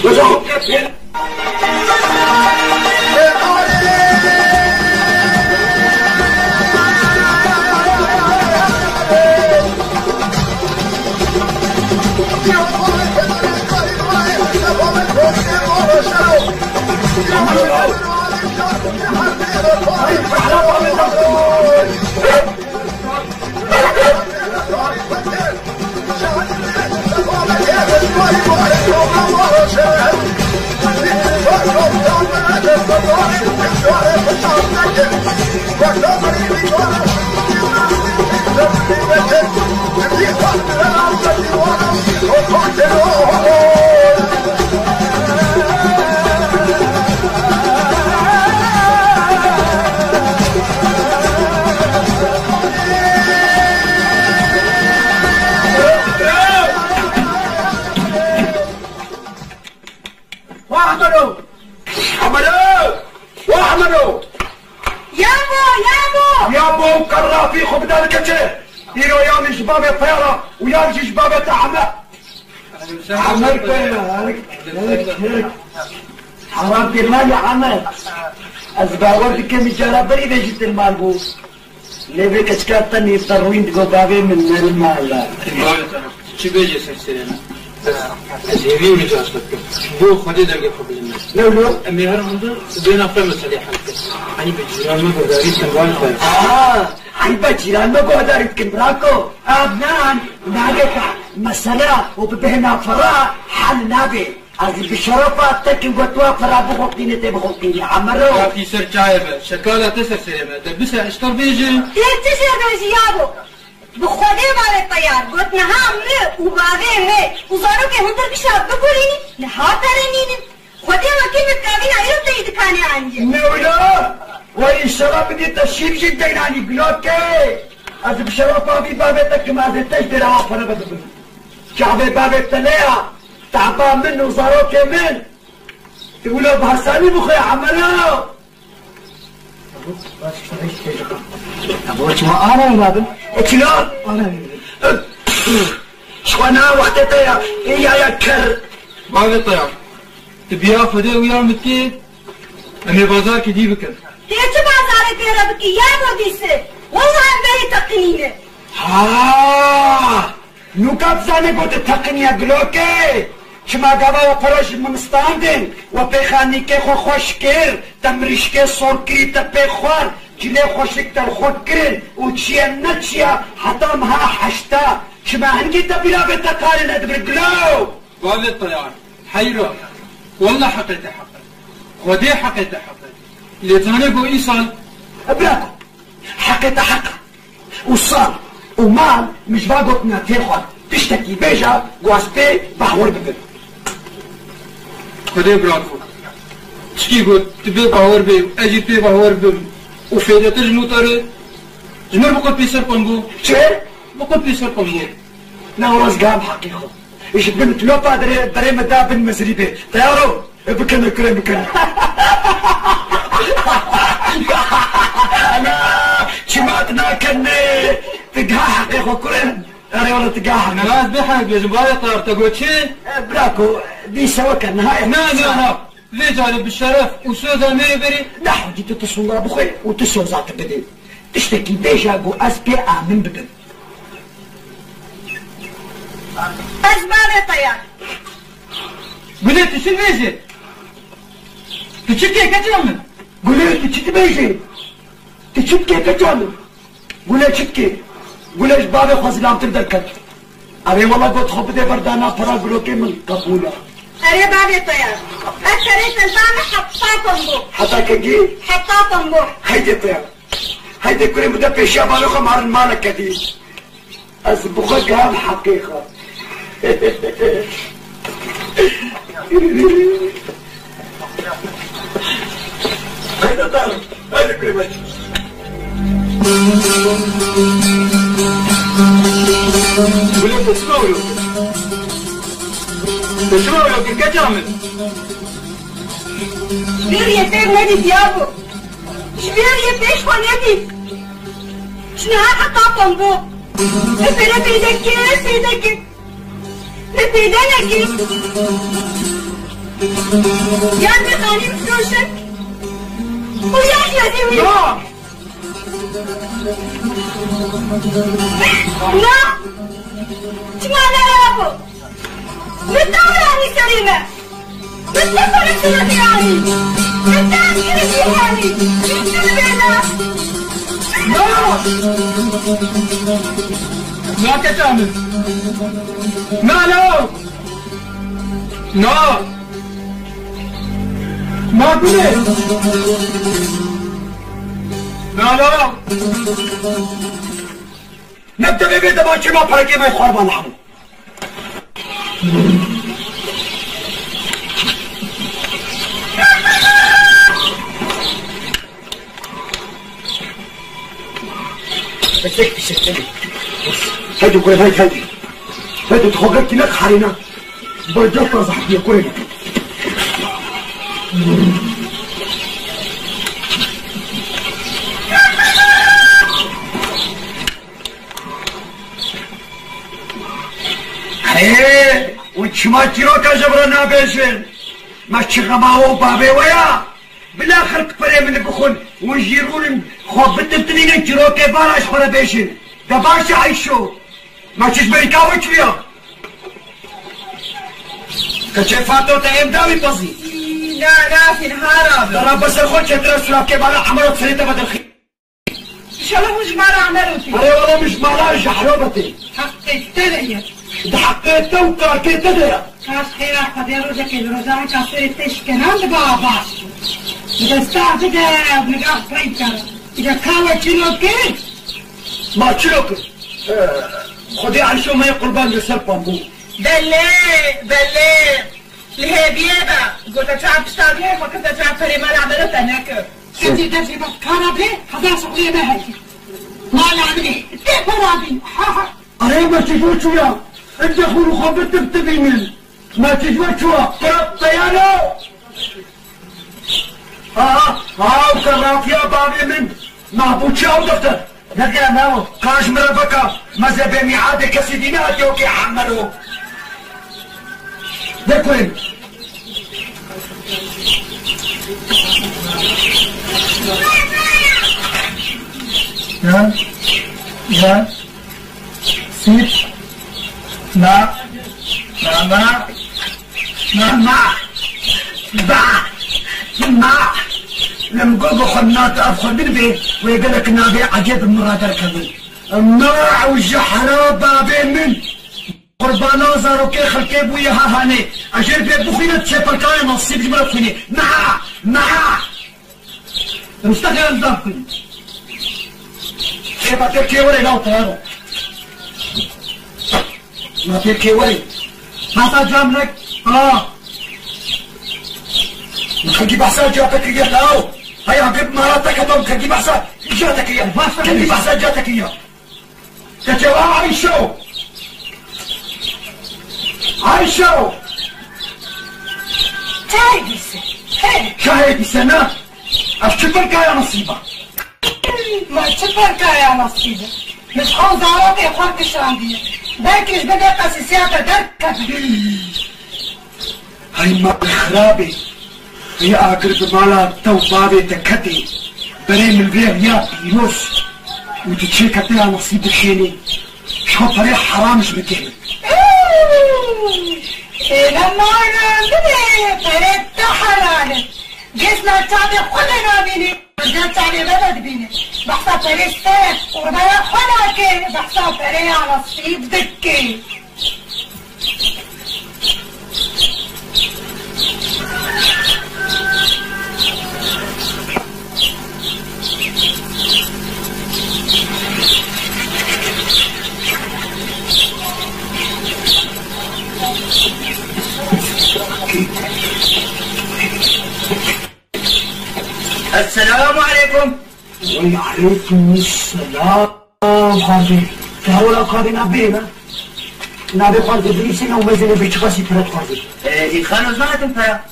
Bravo. Wa Ehmedo! Ehmedo! Wa Ehmedo! Yamo, yamo! Yamo, kerrafî xwe bidar keçe. Îro ya min ji babê Teyara û ya jî ji babê te Ehmed. Ehmed be, herk, herk, herk. Heram kir mala Ehmed. Ez bawer dikim îcara berî vê jî til mal bû. Lê vê keçika te nîvterwîn digo bavê min, nerim mala. Bavê te, çi bêjê ser serê min. Ez hêviyê min cihaz xwe dikim. Bo Xwedê dengê xwe bilind me. Ne wilo? Em ê her hemdu bêna xwe meselê hel bikin. Hani bi cîran me guhdarî dikin, bavê xwe. Aa, hani bi cîran me guhdarî dikin, brako. Ab nan, nabê ka. Mesela û bi bêhna fira hel nabê. Ez bi şerefa te ki we tu fira bixulqîne tê bixulqînî, Emero. Kafî ser çayê me, şekala te ser serê me. De bise ez te bêjim. Tê çi jê bêjî yabo? Bi Xwedê bavê Teyar got niha min û bavê me û zarokê hundir bişa bikurînî, niha pere nînin. Xwedê wekî min kavîna îro te yî dikanê anîye. Ne wila? We înşela bidî te şîr jî deynanî gulokê. Ez bi şerefa vî bavê te kim ez ê te ji dêra wa pere bibim. Çavê bavê te ne ya? Taba min û zarokê min. Tu wilo bi hesanî bixwe, Emelo. Abo, çima ana nabin? E, çilo? Ana nabin. Ji xwe na wextê te ya, ê ya ya ker. Bavê te ya. Tu biya Xwedê û ya min dikê, em ê bazarkê dî bikin. Tê çi bazarê pê re bikî, ya bo dîse? Wela em berê teqinîne. Ha! Nûka dizane got teqiniya gilokê. Çima gava we pere ji min standin, we pêxanîkê xwe xweş kir, te mirîşkê sor kirî te pê xwar, cilê xweşik te li xwe kirin û çiye ne çiya heta meha heşta. Çima hingî te bîra vê te karê nedibir gilo? Bavê Teyar, heyra, wela heqê te heq e. Xwedê heqê te heq e. Lê dizane ku îsal. Bira ku, heqê te heq e. Û sal û mal min ji va gotina tê xwar. Tiştekî bêje ku ez pê bahwer bibim. Xwedê bira ku. Çikî got, tu bê bahwer bê û ez jî pê bahwer bim û fêdetir ji nû te re. Ji min biqut pêser pembo. Çi? Biqut pêser pembo. Na rast gam heqê xwe. Ji bin tilopa derê, berê me da bin mezrî bê. Teyaro, e, bikene kurê bikene. Ana, çima tu nakene? Tu ga heqê xwe kurê. Erê wala tu ga heqê. Na, ez bê heq bêjim, bavê Teyar te got çi? E, bira ku, dîse weke niha ye. Na, na, na. Vê carê bi şeref û soza me yê berê. Nehewcî tu, tu soza bixwe û tu soza tu bidê. Tiştekî bêje ku ez pê amin bibim. Ez bavê te ya. Gulê, tu çi dibêjî? Tu çi dikê keça min? Gulê, tu çi dibêjî? Tu çi dikê keça min? Gulê çi dikê? Gulê ji bavê xwe zilamtir derket. Erê wela got xwe bide ber dana pera girokê min qebûl e. Erê bavê te ya. Ez serê te zanî heta tombo. Heta kengî? Heta tombo. Heydê te ya. Heydê kurê min de pêşiya bavê xwe marin mane kedî. Ez bi xwe giham heqê xwe. Heyda dar, hadi kurê min. Gulê, te çima wilo kir? Te çima wilo kir, keça min? Vê riyê pêv nedît yabo. Ji vê riyê pêş xwe nedît. Ji niha heta tombo. Ez pêre pêde kir, pêde kir. Te pêde nekir. Yan vê xanî bifroşin û yan jî ez ê wî. Na! Na! Çima ne ya bu? Min te wiranî serê me. Min te xwe li sînekê anî. Min te ev kirişî anî. Min te li bê me. Na! Na keça min. Na, na! Na! Na gulê! Na, na! Ne bi te bê, bê te ma çêma perekê me xwarba nabû. Pisek, pisek, hadi. Hadi, gel, hadi, hadi. Hadi, tu xwe girtî ne xarîna. Bacak zehfiye kurê. Erê, û çima çîroka ji vir re nabêjin? Me çi xema we û bavê we ya? Bila xelk perê min bixwin û jî rûnin xwe bitirtirînin çîrokê bala ji xwe re bêjin. De baş e Eyşo. Me çi ji berî ka we çûya? Keçê Fato te êm dawî pezî. Na, na, fînha rabe. Dera beser xwe çetire surakê bala emero serê te vedirxî. Înşallah hûn ji mala Emerotî. Erê wele min ji mala Jehro betê. Heqê te de ye. Di heqê te û karkê te de ye. Kaş xêra Xwedê rojekê li roja heka serê te şikenan diba baş. Bi desta bide, nigax pey kere. Îde ka we çilo kir? Ma çilo kir? Eh, Xwedê Eyşo me ye qurban li ser pambû. Belê, belê. Li hêviyê be, gote çav pişta bihê xwe kifte çav perê me la melo te nekir. Hemî dev jê bas kara bê, hezar şixulê me heye. Mala min ê, tê pera bî, ha ha. Erê me çi bo çûya? Inde xwe û xwe bi tib tibînin. Me çi ji we çûya? Qirab peyano. Ha ha, ha, ew kerrafiya bavê min. Me bo çi ew defter? Neke, ne o. Ka ji min re veka, me zê bê mîadê kesî dî nehatiye wekî Emero. De kurê min. Ya, ya, sît, na, na, na. Mama! Ba! Ma! Li min got bi xwe nat ev xwendin bê, wê gelek navê ecêb bi min re derkevin. Ma ew ji hera bavê min! Qurbana zarokê xelkê bûye ha hanê. Ez jê re pê bixwîne çêpelkaya nasîb ji min re bixwîne. Ma! Ma! Em ji te xêr em zaf xwîn. Ê, ba tê kê were law teyaro. Ma tê kê were. Hasa cam nek. Ha. Xelkî behsa ca te kiriye law. Haya gib mara te ketam xelkî behsa ca te kiriye. Xelkî behsa ca te kiriye. Keçewa Ayşo! Ayşo! Çayê dîse. Hey! Çayê dîse ne? Ev çi perkaya nasîba? Ma çi perkaya nasîba? Min ji xwe zarokê xwe kişandiye. Belkî ji bin vê qesîsiya te derkeve. Hey malê xirabê! Vê agir bi mala te û bavê te ketê, berê min vê riya pîroz û tu çêkete ya nasîb dikênî, ji xwe perê heram ji min kêne. Êne mala min e, perê te helal e. Gêsna çavê xwe de nabînî, gêsna çavê me de dibîne. Behsa perê serek û ribaya xwe nake, behsa perê ya nasîb dike. Esselamu aleykum. Wey aleykum selam. Xwezî. Te hewla kadê nabê me. Nabê xwezî bilîsî ne û mezêne bê çiqasî piret xwezî. Ee, î xalo zaten pera.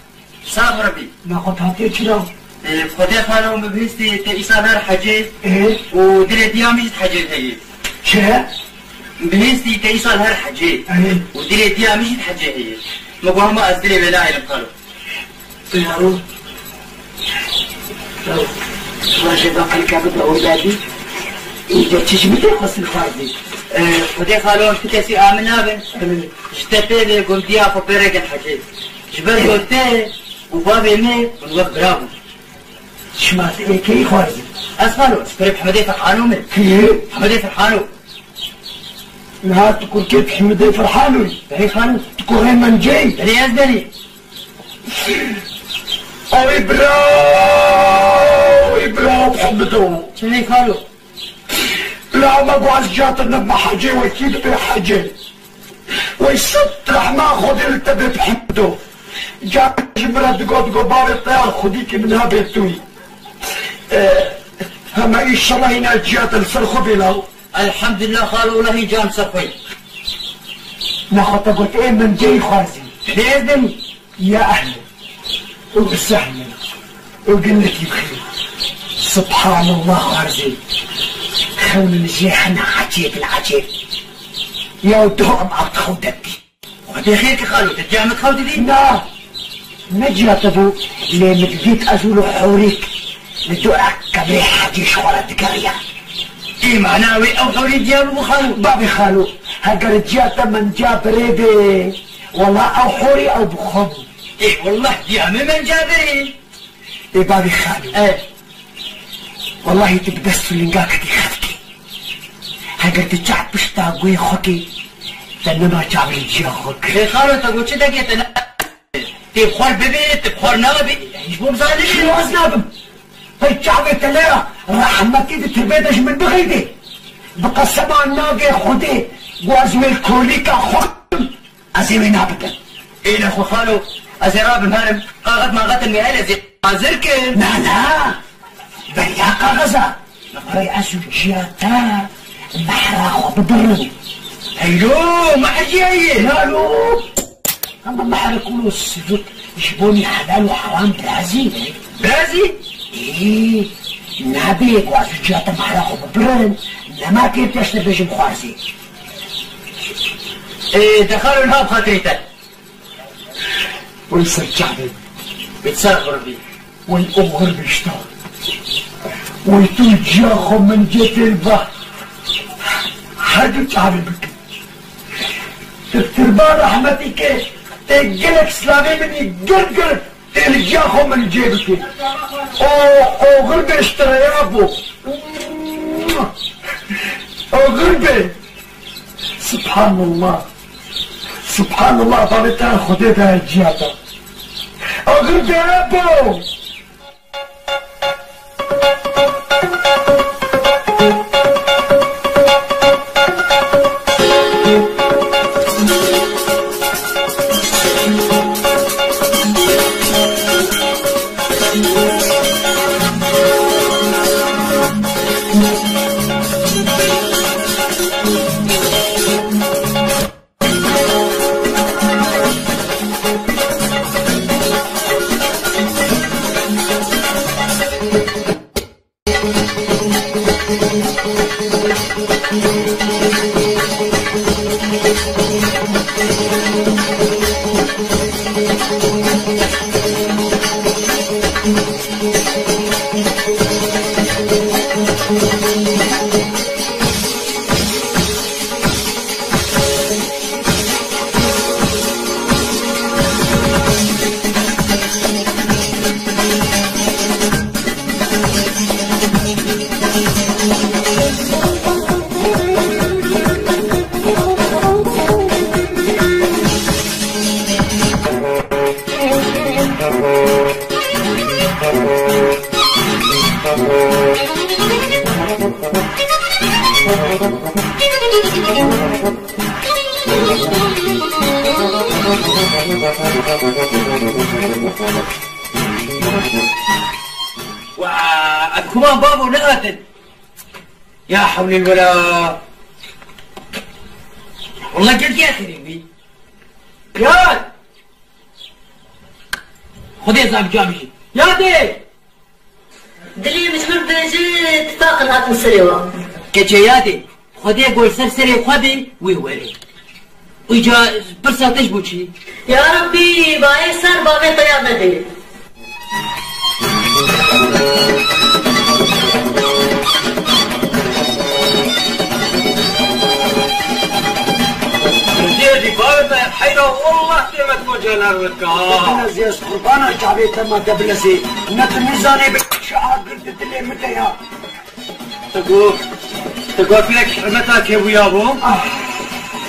Sağ ol Rabbi. Naxwe hatiye çira? Ee, Xwedê xalo min bihîstî te îsal her hecê Ee? û dilê diya min jî hecê heye. Çi? Bihîstî te îsal her hecê Ee? û dilê diya min jî hecê heye. Min got hema ez dilê wê nahêlim xalo. Yaro. Yaro. Vaje baqil kabı da orada bir. İyice çişimi de xwestin xwazdî. Ee, Xwedê xalo tu kesî amin nabin. Evet. Ji te pê ve gundiya xwe pê re gel hecê. Ji ber ku te û bavê me hûn wek bira bûn. Şima te êkeyî xwarzî. Ez xalo, ez kurê Hemedê Ferhano me. Kî? Hemedê Ferhano. Niha tu kurkê Hemedê Ferhano yî? Belê xalo. Tu kurê Mencê yî? Belê ez belê. Ay bira, ay bira Hemedê. Çi hey xalo? La me guaz ciya te ne me hecê wekî dibe hecê. Wey sed rehma Xwedê li te bê bi Hemdo. Ca ji min re digot, digot, bavê te ya Xwedî ki min hebê tu yî. E, hema înşallah hîna ciya te li ser xwe bê law. Elhamdulillah xalo, wela hîn can ser xwe. Nexwe te got, ê min ceyî xwarzî. Lê ez demî. Ya ehlen. Û sehlen. Û gelekî bixêr. Subhanallah xwarzê. Xewn li jê hene ecêb li ecêb. Ya doh em ard xew debdî. Xwedê xêr ki xalo, te cem xew didî? Na. Ne ciya te bû, lê min didît ez û li hewrêk li dora qebrê hecî ji xwe re digeriya. Ê mana wê ew hewrê ciya bû xalo? Babê xalo, heger ciya te min ca birê bê, wela ew horî ew bi xwe bû. Ê, wallah, diya min menca berê. Ê, bavê xalo. E. Wallahî tu bi dest û linga ketî xevikê. Heger tu çav pişta guhê xwe kê, te nema çavê li ciya xwe kir. Ê, xalo, te got çi deke te ne-, tê bi xwar bibê, tê bi xwar nabê. Ji bo bizanibê. Şino ez nabim. Pey çavê te lera rehmetî di tirbê de ji min bixeyde. Bi qesema nagê Xwedê, got ez wê kolîka xwe kim. Ez ê wê nabikim. Ê nexwe xalo, ez ê rabim herim, qaxet maxetin wê hel ez ê hazir kim. Na, na. Beriya qaxeza. Rê ez û ciya te mehra xwe bibirin. Heylo, mehr ciya ye. Lalo. Ama mehrek û sivik ji bo nî helal û heram birazî ne? Birazî? Ê, nabê ku ez û ciya te mehra xwe bibirin, nema kê pêş te bêjim xwarzê. Ê, de xalo niha bi xatirê te. Wey ser çavê. Bi ser qurbî. Wey oxir bişta. Wey tu ciya xwe min cê têr ba. Her du çavê bikin. Tu tirba rehmetî ke tê gelek slavê min î gir gir. Tê li ciya xwe min cê bike. O, oxir bê ji te re ya bo. Oxir bê. Subhanallah. Subhanallah, bavê te Xwedê de ciya te. Oxir bê bo. Wa, ev kuman bavo nehatin. Ya hewlê wela. Wala geldiye xirî wî. Ya. Xwedê zam cam jî. Ya dê. Dilê min ji min bêje, tifaqin hatin serê wan. Keçê yadê, Xwedê gol ser serê xwe bê, wê were. Îca pirsa te ji bo çi? Ya Rabbî, bayê ser bavê te ya me dê. Dê dî bavê te heyra, wallah tê me konca nerve dika. Te bilezê, ez qurbana çavê te ma te bilezê. Ne tu nizanê bi çi agir di dilê min de ya. Te got, te got pîrek himeta kêbûya bû. Ah,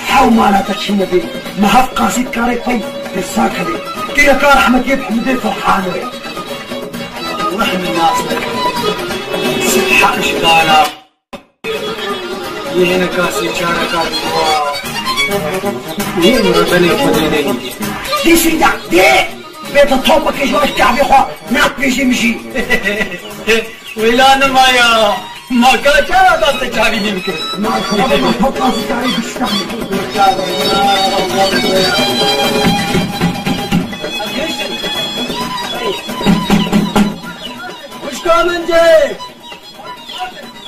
hew mala te çi nebê. Me heft qasî karê xwe pirsa kirê. Pîreka rehmetiyê bi Hemidê Ferhano ye. Allah min nas neke. Sibha işgala. Yê hineka sê çareka diwa. Yê murabenê Xwedê neyê. Dê Seyda, dê! Bê te topekê ji wan ji çavê xwe napêjî min jî. Wêla nima ya. Ma ka çawa da te çavî nî bikir? Ma ka ma hota zikarî biştanî. Xwişka min cê.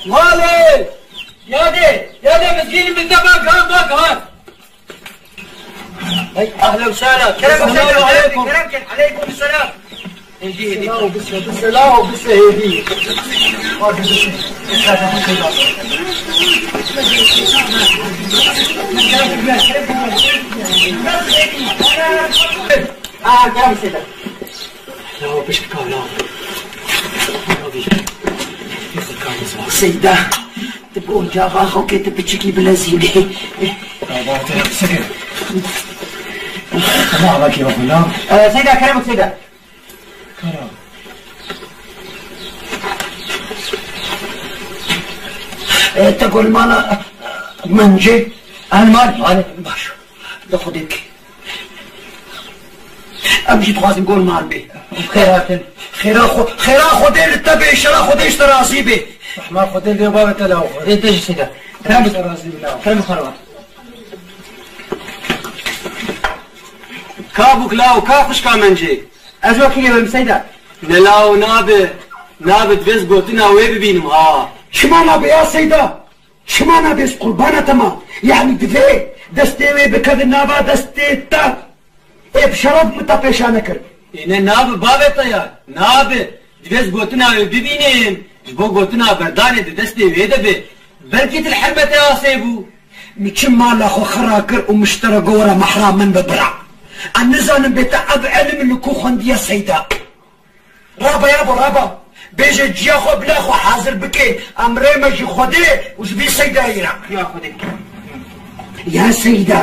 Malê. Yadê, yadê mizgînî min te bak ha, bak ha. Hey, ahlen we sehlen. Kerem, Selamu aleykum. Kerem, kerem. Aleykum selam. Hêdî, hêdî. Selamu bise, bise, selamu bise, hêdî. Aa, kerem, selam. Lawo pişt ka, lawo. Seyda, tu bi oncaxa xwe kê tu piçikî bilezînê. Baba, te qise kir. Ama ama ki bak, lawo. Ee, Seyda, kerem, Seyda. Kara. Ee, te gol mala, e, mence. Elman, hani, baş. De Xwedê bike. Em jî dixwazin gol mal bê. Xêr hatin. Xêra xwe, xêra Xwedê li te bê, şera Xwedê ji te razî bê. Rehma Xwedê li bavê te law xwe. Ê te jî Seyda. Kerem bike. Te razî bê law. Kerem bike law. Ka bûk law, ka xwişka min cê. Ez wekî lê bim Seyda. Ne law nabe, nabe divê ez gotina wê bibînim ha. Çima nabe ya Seyda? Çima nabe ez qurbana te ma? Yanî divê destê wê bikeve nava destê te. Ê bi şeref min te pêşa nekir. Ê ne nabe bavê te ya. Nabe. Divê ez gotina wê bibînim. Ji bo gotina berdanê di destê wê de be. Belkî tu li hermetê asê bû. Min çi mala xwe xira kir û min ji te re got were mehra min be bira. Em nizanin bê te ev elim li ku xwendiye Seyda. Raba yabo, raba. Bêje ciya xwe bila xwe hazir bike. Em rê me ji Xwedê û ji vî Seydayê re. Ya Xwedê. Ya Seyda.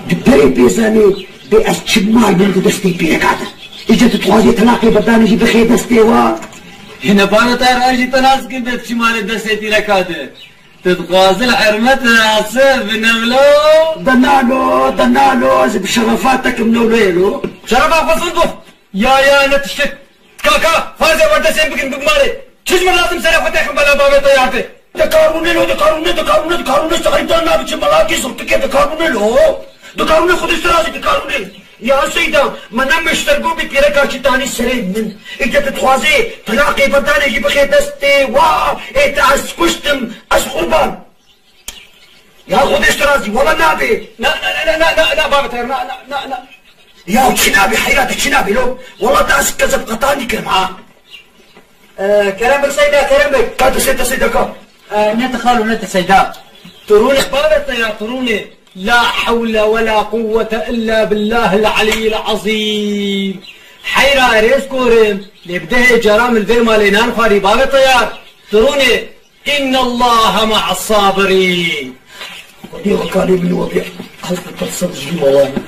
Di berê pêzanê bê ez çi mal bim di destê pîreka de. Îca tu dixwazî telaqê berdanê jî bixê destê wa. Hine bana te her jî te nas dikin bê tu çi malê destê pîreka de. Tu dixwazî li hermet re ase bi newlo. De nalo, de nalo, ez bi şerefa te kim newloyê lo. Şerefa xwe zin bû. Ya, ya, ne tiştik. Kaka, farzê werdesên bikin, bik malê. Çi ji min lazim serê xwe têxim bela bavê te yardê. Dikarûne lo, dikarûne, dikarûne, dikarûne, sahîbdan nabiçin melakî zirtikê dikarûne lo. Dikarûne xwe diştirazî dikarûne. Ya Seyda, me ne miştergo bi pîreka çi tanî serê min. Îte tu dixwazê tilaqê berdanê jî bixê destê wa, ê te ez kuştim, ez qurban. Ya Xwedê ji te razî, wela nabê. Na, na, na, bavê te, na, na, na, na. Ya çi nabê, heyra te çi nabê lo? Wela te ez kezeb qetanî kirim ha. Ee, kerem bik Seyda, kerem bik. Ka te sê, te sê deka. Ee, ne te xalo, ne te Seyda. Turûnê bavê te ya, turûnê. La hewle we la quwwete illa billahil aliyyil azîm. Heyra erê ez korim, lê bi dehê cara min vê malê nan xwarî bavê te ya. Turûnê. Innallaha ma'as sabirîn. Xwedê we kalê min we bê, ez ditirsim ji vî mewanê.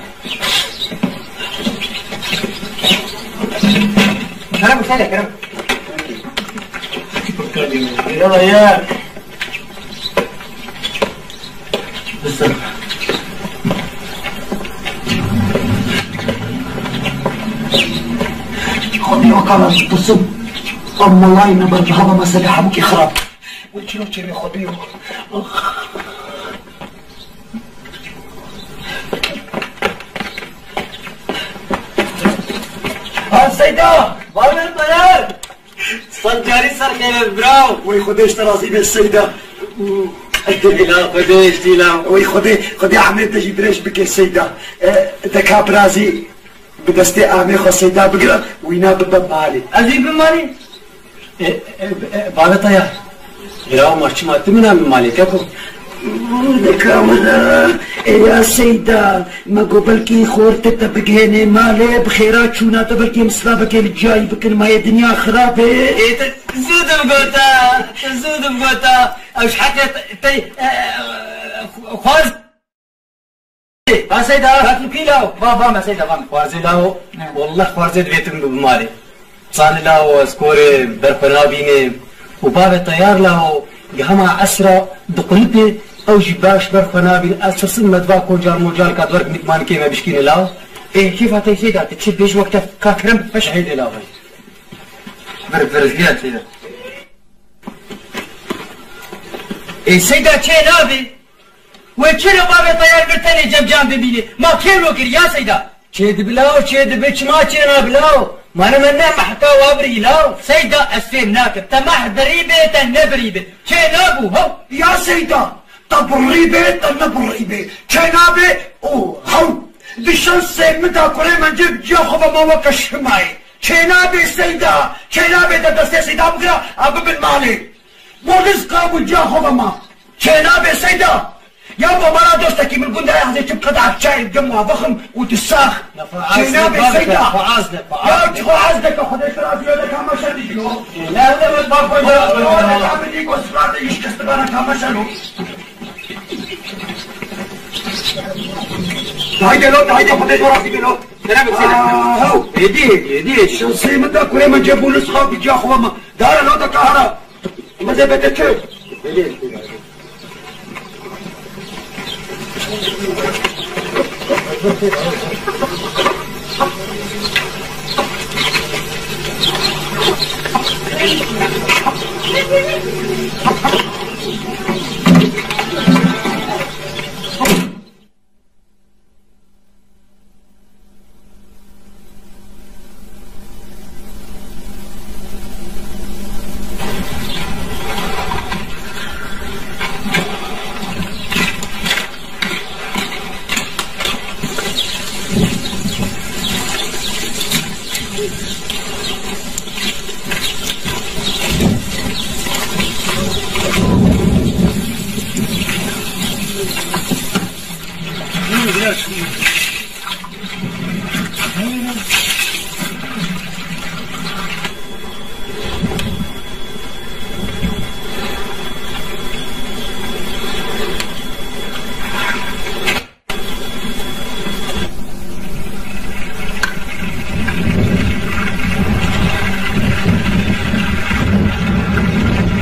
Kerem, şöyle, Kerem. Yalla ya. Listen. Xwedî weka lazim tirsim. Em welayî ne ber bi hava mesele hemûkî xirab. Wê çilo çêmê xwedî yo. Ha Seyda! Bavê Teyar! Sed carî ser xêr e, biraw! Wey Xwedê ji te razî be Seyda. Îla Xwedê ji te îla. Wey Xwedê, Xwedê emrê te jî dirêj bike Seyda. E, te ka birazî bi destê amê xwe Seyda bigire, wîna bibe malê. Ez ê bim malê? E, e, e, bavê Teyar. Biraw ma çima tu mina min malê keko? Deka min, e, ya Seyda, me got belkî xortê te bigihênê malê, bi xêra çûna te belkî em silavekê li ciyayî bikin, ma yê dinya xirab e. Ê, tu zû dibgota, tu zû dibgota. Ew ji heqê te, te, e, e, xwaz. Va Seyda. Kat li kî law? Va, va me Seyda, va me. Xwarzê lawo, he, wallah xwarzê divê tu min bi malê. Çanê lawo, ez korê ber xwe nabînê. Û bavê Teyar lawo, gi hema esra diqulipê, ew jî baş ber xwe nabîne. Ez tirsim me diva kocar mocar kat werk mîtmankê me bişkîne lawo. Ê, kêfa te Seyda, tu çi bêj wek te ka kerem beş. Hêdê lawo. Vir, vir, vir, Seyda. Ê, Seyda çê nabê. Wê çira bavê Teyar vir tenê cem can bimîne? Ma kê ro kir ya Seyda? Çê dibi law, çê dibi, çima çê nabi law? Mane me ne mehka wa birî law? Seyda ez fêm nakim. Te meh birî bê, te nebirî bê. Çê nabû, hew. Ya Seyda, te birî bê, te nebirî bê. Çê nabê û hew. Di şansê min de kurê min cê ciya xwe ve ma weke şimayê. Çê nabê Seyda, çê nabê te destê Seyda bigire, a bibin malê. Bo rizqa û ciya xwe ve ma. Çênabe Seyda. Ya bo mala dostekî min gund e, ez ê çi bi qedeh çayê bidim wa bixim û tu sax. Çênabe Seyda. Ya çi xwe ez deke, Xwedê tu razî yo, deka me şer dî yo. Nerede mi bak koyda? Xwedê ka min dî go sifate iş kesti bana ka me şer o. Haydi lo, haydi Xwedê tu razî lo. Aa, hew. Êdî, êdî, êdî. Şansê min de kurê min cebû rizqa bi ciya xwe ma. Dara lo deka hara. Mezebete çi?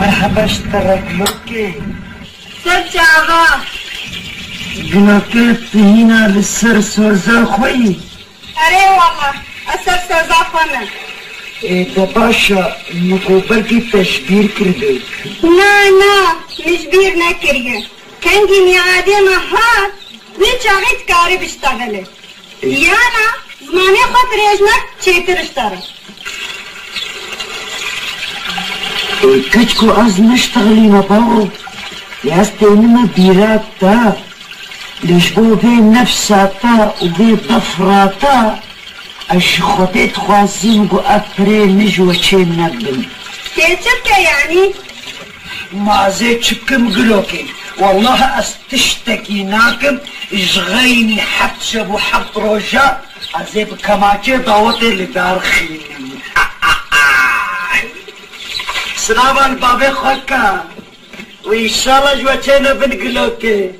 Merheba ji te re gilokê. Ser çava. Gilokê tu hîna li ser sorza xwe yî? Erê wala, ez ser sorza xwe me. Ê, de baş e, min got belkî te ji bîr kiribê. Na, na, min ji bîr nekiriye. Kengî miadê me hat, wê çaxê dikarî biştexile. Yana zimanê xwe dirêj nek, çêtir ji te re. Ê, keçko ez niştexilîme bawo. Lê ez tênime bîra te. Lê ji bo vê nefsa te û vê befra te, ez ji Xwedê dixwazim ku ev pirê min ji we çê nebin. Tê çi bike yanî? Ma ez ê çi bikim gilokê? Wellahî ez tiştekî nakim, ji xeynî heft şev û heft roja ez ê bi kemaçê dawetê li dar xînim. Silava li bavê xwe ke. Û înşallah ji we çê nebin gilokê.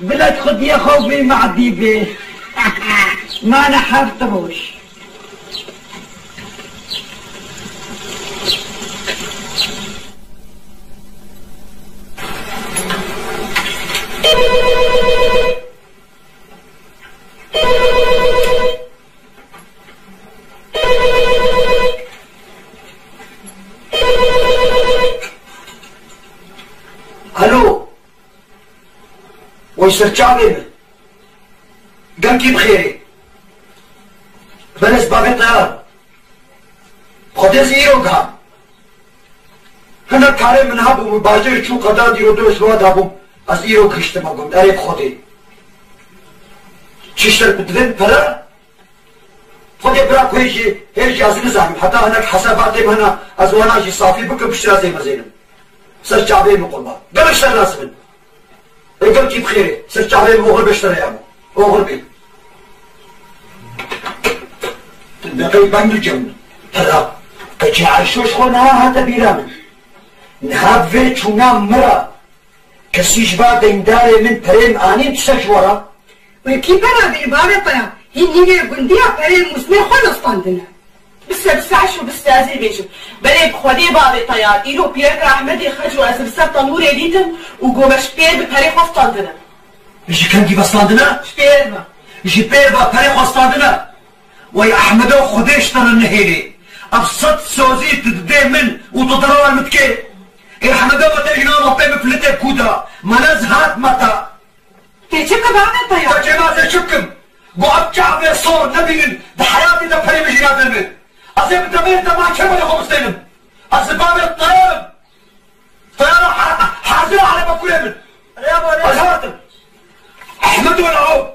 Bila xwediyê xwe vê madî bê. Mane heft roj. Alo. Wey ser çavê min. Gelkî bi xêrê. Belê ez bavê Teyar. Xwedê ez îro giham. Hinek karê min hebû, min bajêr çû qeda dîro dû ez li we dabûm. Ez îro gihiştime gund. Erê bi Xwedê. Çi şer bi divên pere? Xwedê bira ku hêj jî, hêj jî ez nizanim. Heta hinek hesebatê min hene, ez wana jî safî bikim, piştre ez ê mezênim. Ser çavê min qurban. Gelek ser nas bin. Ê gelkî bi xêrê. Ser çavê min oxir be ji te re ya min. Oxir be. Tu deqey bang dû cem. Pera. Keçê Ayşo ji xwe niha hate bîra min. Niha bi vê çûna min re. Kesî ji va deyndarê min perê min anîn, tu ser ji we re? Wekî pera bî bavê te ya. Hîn nîvê gundiya perê mûsmê xwe dostandine. Bise, bise Eşo, bise ez ê bêjim. Belê bi Xwedê bavê Teyar, îro pîrek Ehmedê Xeco ez li ser tenûrê dîtim û got me ji pêr bi perê xwe standine. Ji kengî ve standine? Ji pêr ve. Ji pêr ve perê xwe standine? Wey Ehmedo, Xwedê ji te re nehêlê. Ev sed sozî tu didê min û tu derewan min dikê. Ê Ehmedo, me te jina me pê min filitê kû da. Me nez hat me te. Tê çi ki bavê Teyar? Te çê ma ez ê çi bikim? Got ev çavê sor nebînin, di heyatê de perê min jî nade min. Ez ê bi demê dema çê me li xwe bistênim. Ez li bavê Teyar im. Teyar ha-, hazir e, hele be kurê min. Ez hatim. Ehmed wela o.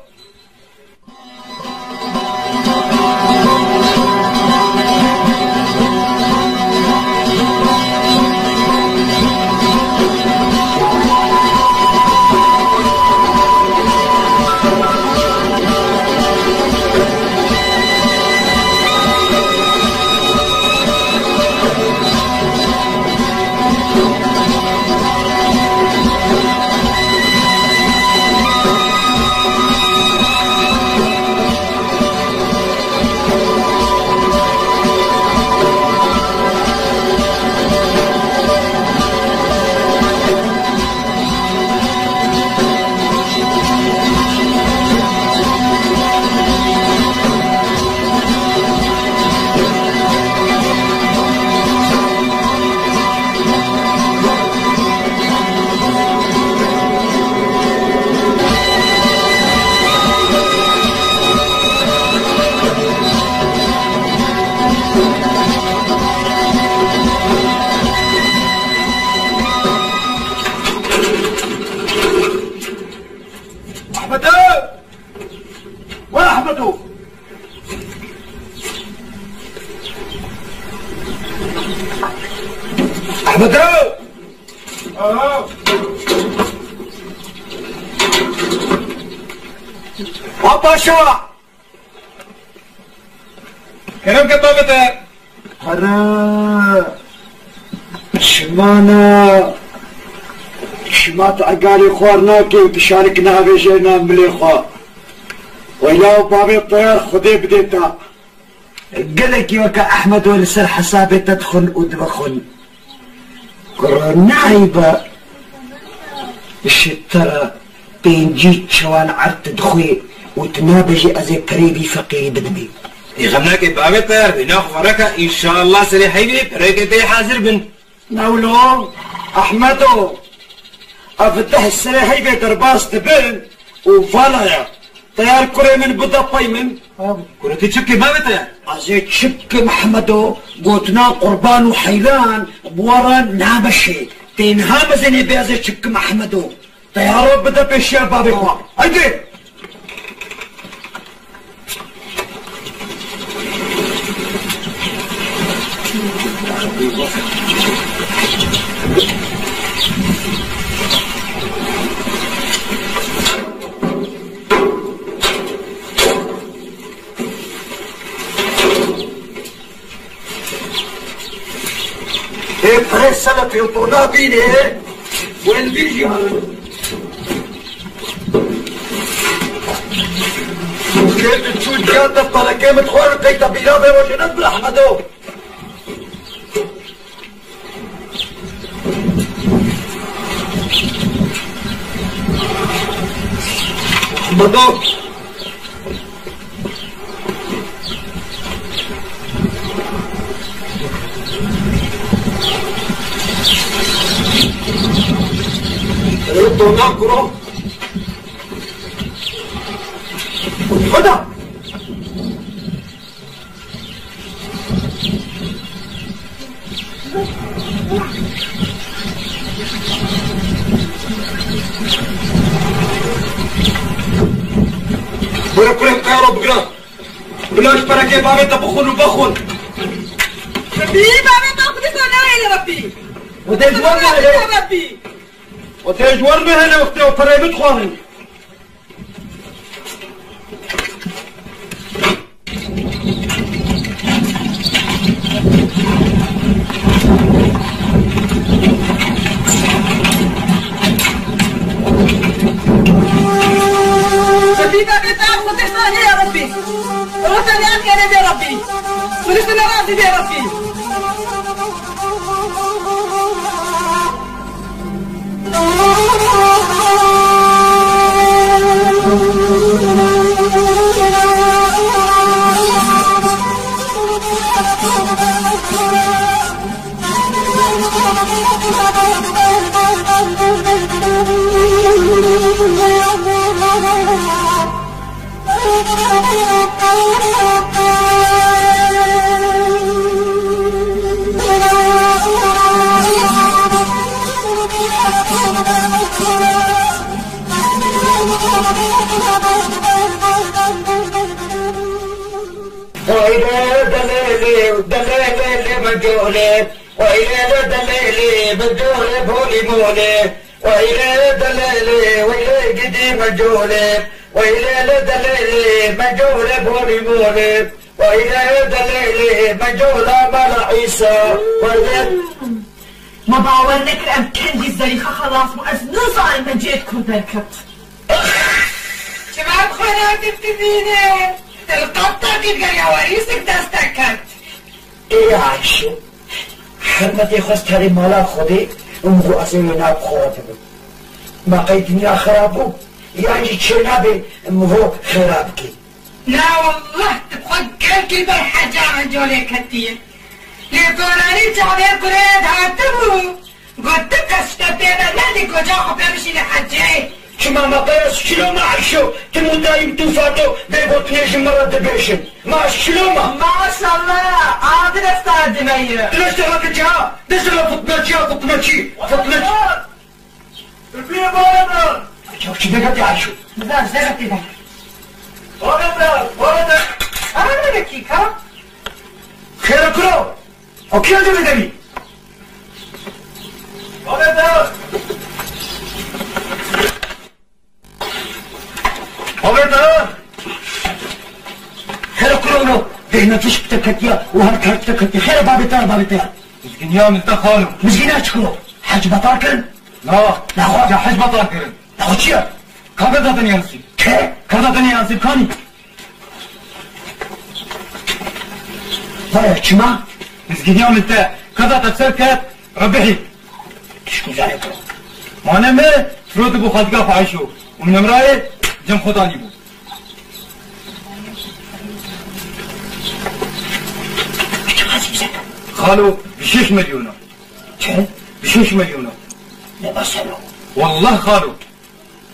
Ehmedo! We Ehmedo! Ehmedo! Aha! Ha paşa! Kerem ke bavê te. Here. Çima na? Çima tu egalê xwar nakê û tu şarik navêjê na milê xwe? Weyla û bavê Teyar Xwedê bidê te. Gelekî weke Ehmedo li ser hesabê te dixwin û dibixwin. Kuro naybe ji te re pêncî çewan erd dixwê û tu nabêjî ez ê perê vî feqîrî bidimî. Ê xem nake bavê Teyar, vêna xwe fereke, înşallah serê heybê pereke te hazir bin. Mewlo, Ehmedo, ev deh serê heybê derbas dibin û vala ye. Teyar kurê min bide pey min. Kurê tu çi bikî bavê Teyar? Ez ê çi bikim Ehmedo, gotina qurban û heyran bi we re nameşê. Tê niha mezinê bê ez ê çi bikim Ehmedo. Teyaro bide pêşiya bavê xwe. Heydê! Ê perê selefê û tu nabînê, wên vî jî herin. Kê tu çû ciya te perekê min xwar qey te bîra vê rojê nebir Ehmedo. Ehmedo. Dona kuro. Xweda! Were kurê qero bigira. Bila ji perekê bavê te bixwin û vexwin. Rebî, bavê te Xwedê sana hele Rebî. Û te ji wan nehêle. Rebî. Û te ji wan nehêle wextê ew pereyê min dixwarin. Rebî, bavê te Xwedê sana hele Rebî. Û sana hele Rebî. Xwedê sana razî be Rebî. Oy lê delê lê, delê lê lê mecolê. Oy lê lê delê lê, mecolê bolî molê. Weylê delelê, weylê gidî mecolê, weylê lê delelê, mecolê bolî molê, weylê delelê, mecola mala Îsa, weylê. Me bawer nekir em kengî Zelîxa xelas bû, ez nizanim me cê di kur derket. Çima bi xwe natiftivîne? Til qat takî geriya werîsik dest te kert. Ê Ayşo, hermetê xwest herê mala Xwedê û min got ez ê wê nav xwe re bibim. Ma qey dinya xera bû? Yan jî çênabe min ho xêra bikê? Na wallah, tu bi xwe gelkî ber heca mecolê ketiye. Lê goranî çavê kurê dihatibû. Got, tu qeşte pê ve nedî, goca xwe pê bişîne hecê. Çima me qey ez çilo me Ayşo, tu mudayîm tu Fato bê gotinê ji min re dibêjin. Ma ez çilo me. Maşallah, abi de sardime ye. Tu leşte ve kiça, dişte ve fitneciya, fitneci, fitneci. Bibi bana. Çok çi de gati Ayşo. Güzel, ne gati de. Bana da, bana da. Ara bir dakika. Xêr kuro. O kî dibê derî? Bavê te! Bavê te! Xêr kuro no, bêhna tişk te ketiya û her tişk te ketiya. Xêr bavê te, bavê te. Mizgîniya min te xalo. Mizgîniya çi kuro? Hec betal kirin? Na. Naxwe. Ya hec betal kirin. Naxwe çi ye? Ka kirda te nêyasî. Ke? Kirda te nêyasî kanî. Vaya çima? Mizgîniya min te, keda te ser ket, rebihî. Tişkû zane kuro. Mane me, firot bû xaltika xwe Ayşo. Û nemrayê cem xwe danî bû. Çi qasî bize? Xalo, bi şeş milyona. Çi? Bi şeş milyona. Ne baseno? Wallah xalo.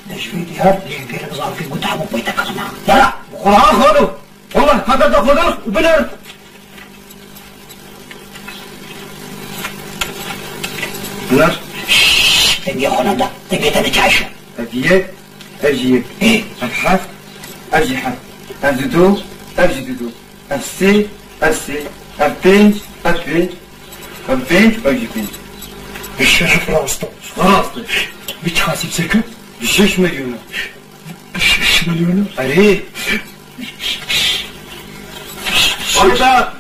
Dejvê diyar lê bêre bizarfê got hemû peyte kirina. Yala! Bi Quran xalo! Wallah, hata da xwe da û biner. Biner. Şşş, dengê xwe neda. Dengê te diçaşe. Ev yek, ev jî yek. Ê. Ev heft, ev jî heft. Ev dido, ev jî dido. Ev sê, ev sê, ev pênc, ev pênc, ev pênc, ev jî pênc. Bi şeref rast e. Rast e. Bi çi hasîb sekir? Bi şeş milyona. Bi şeş milyona? Erê. Orada.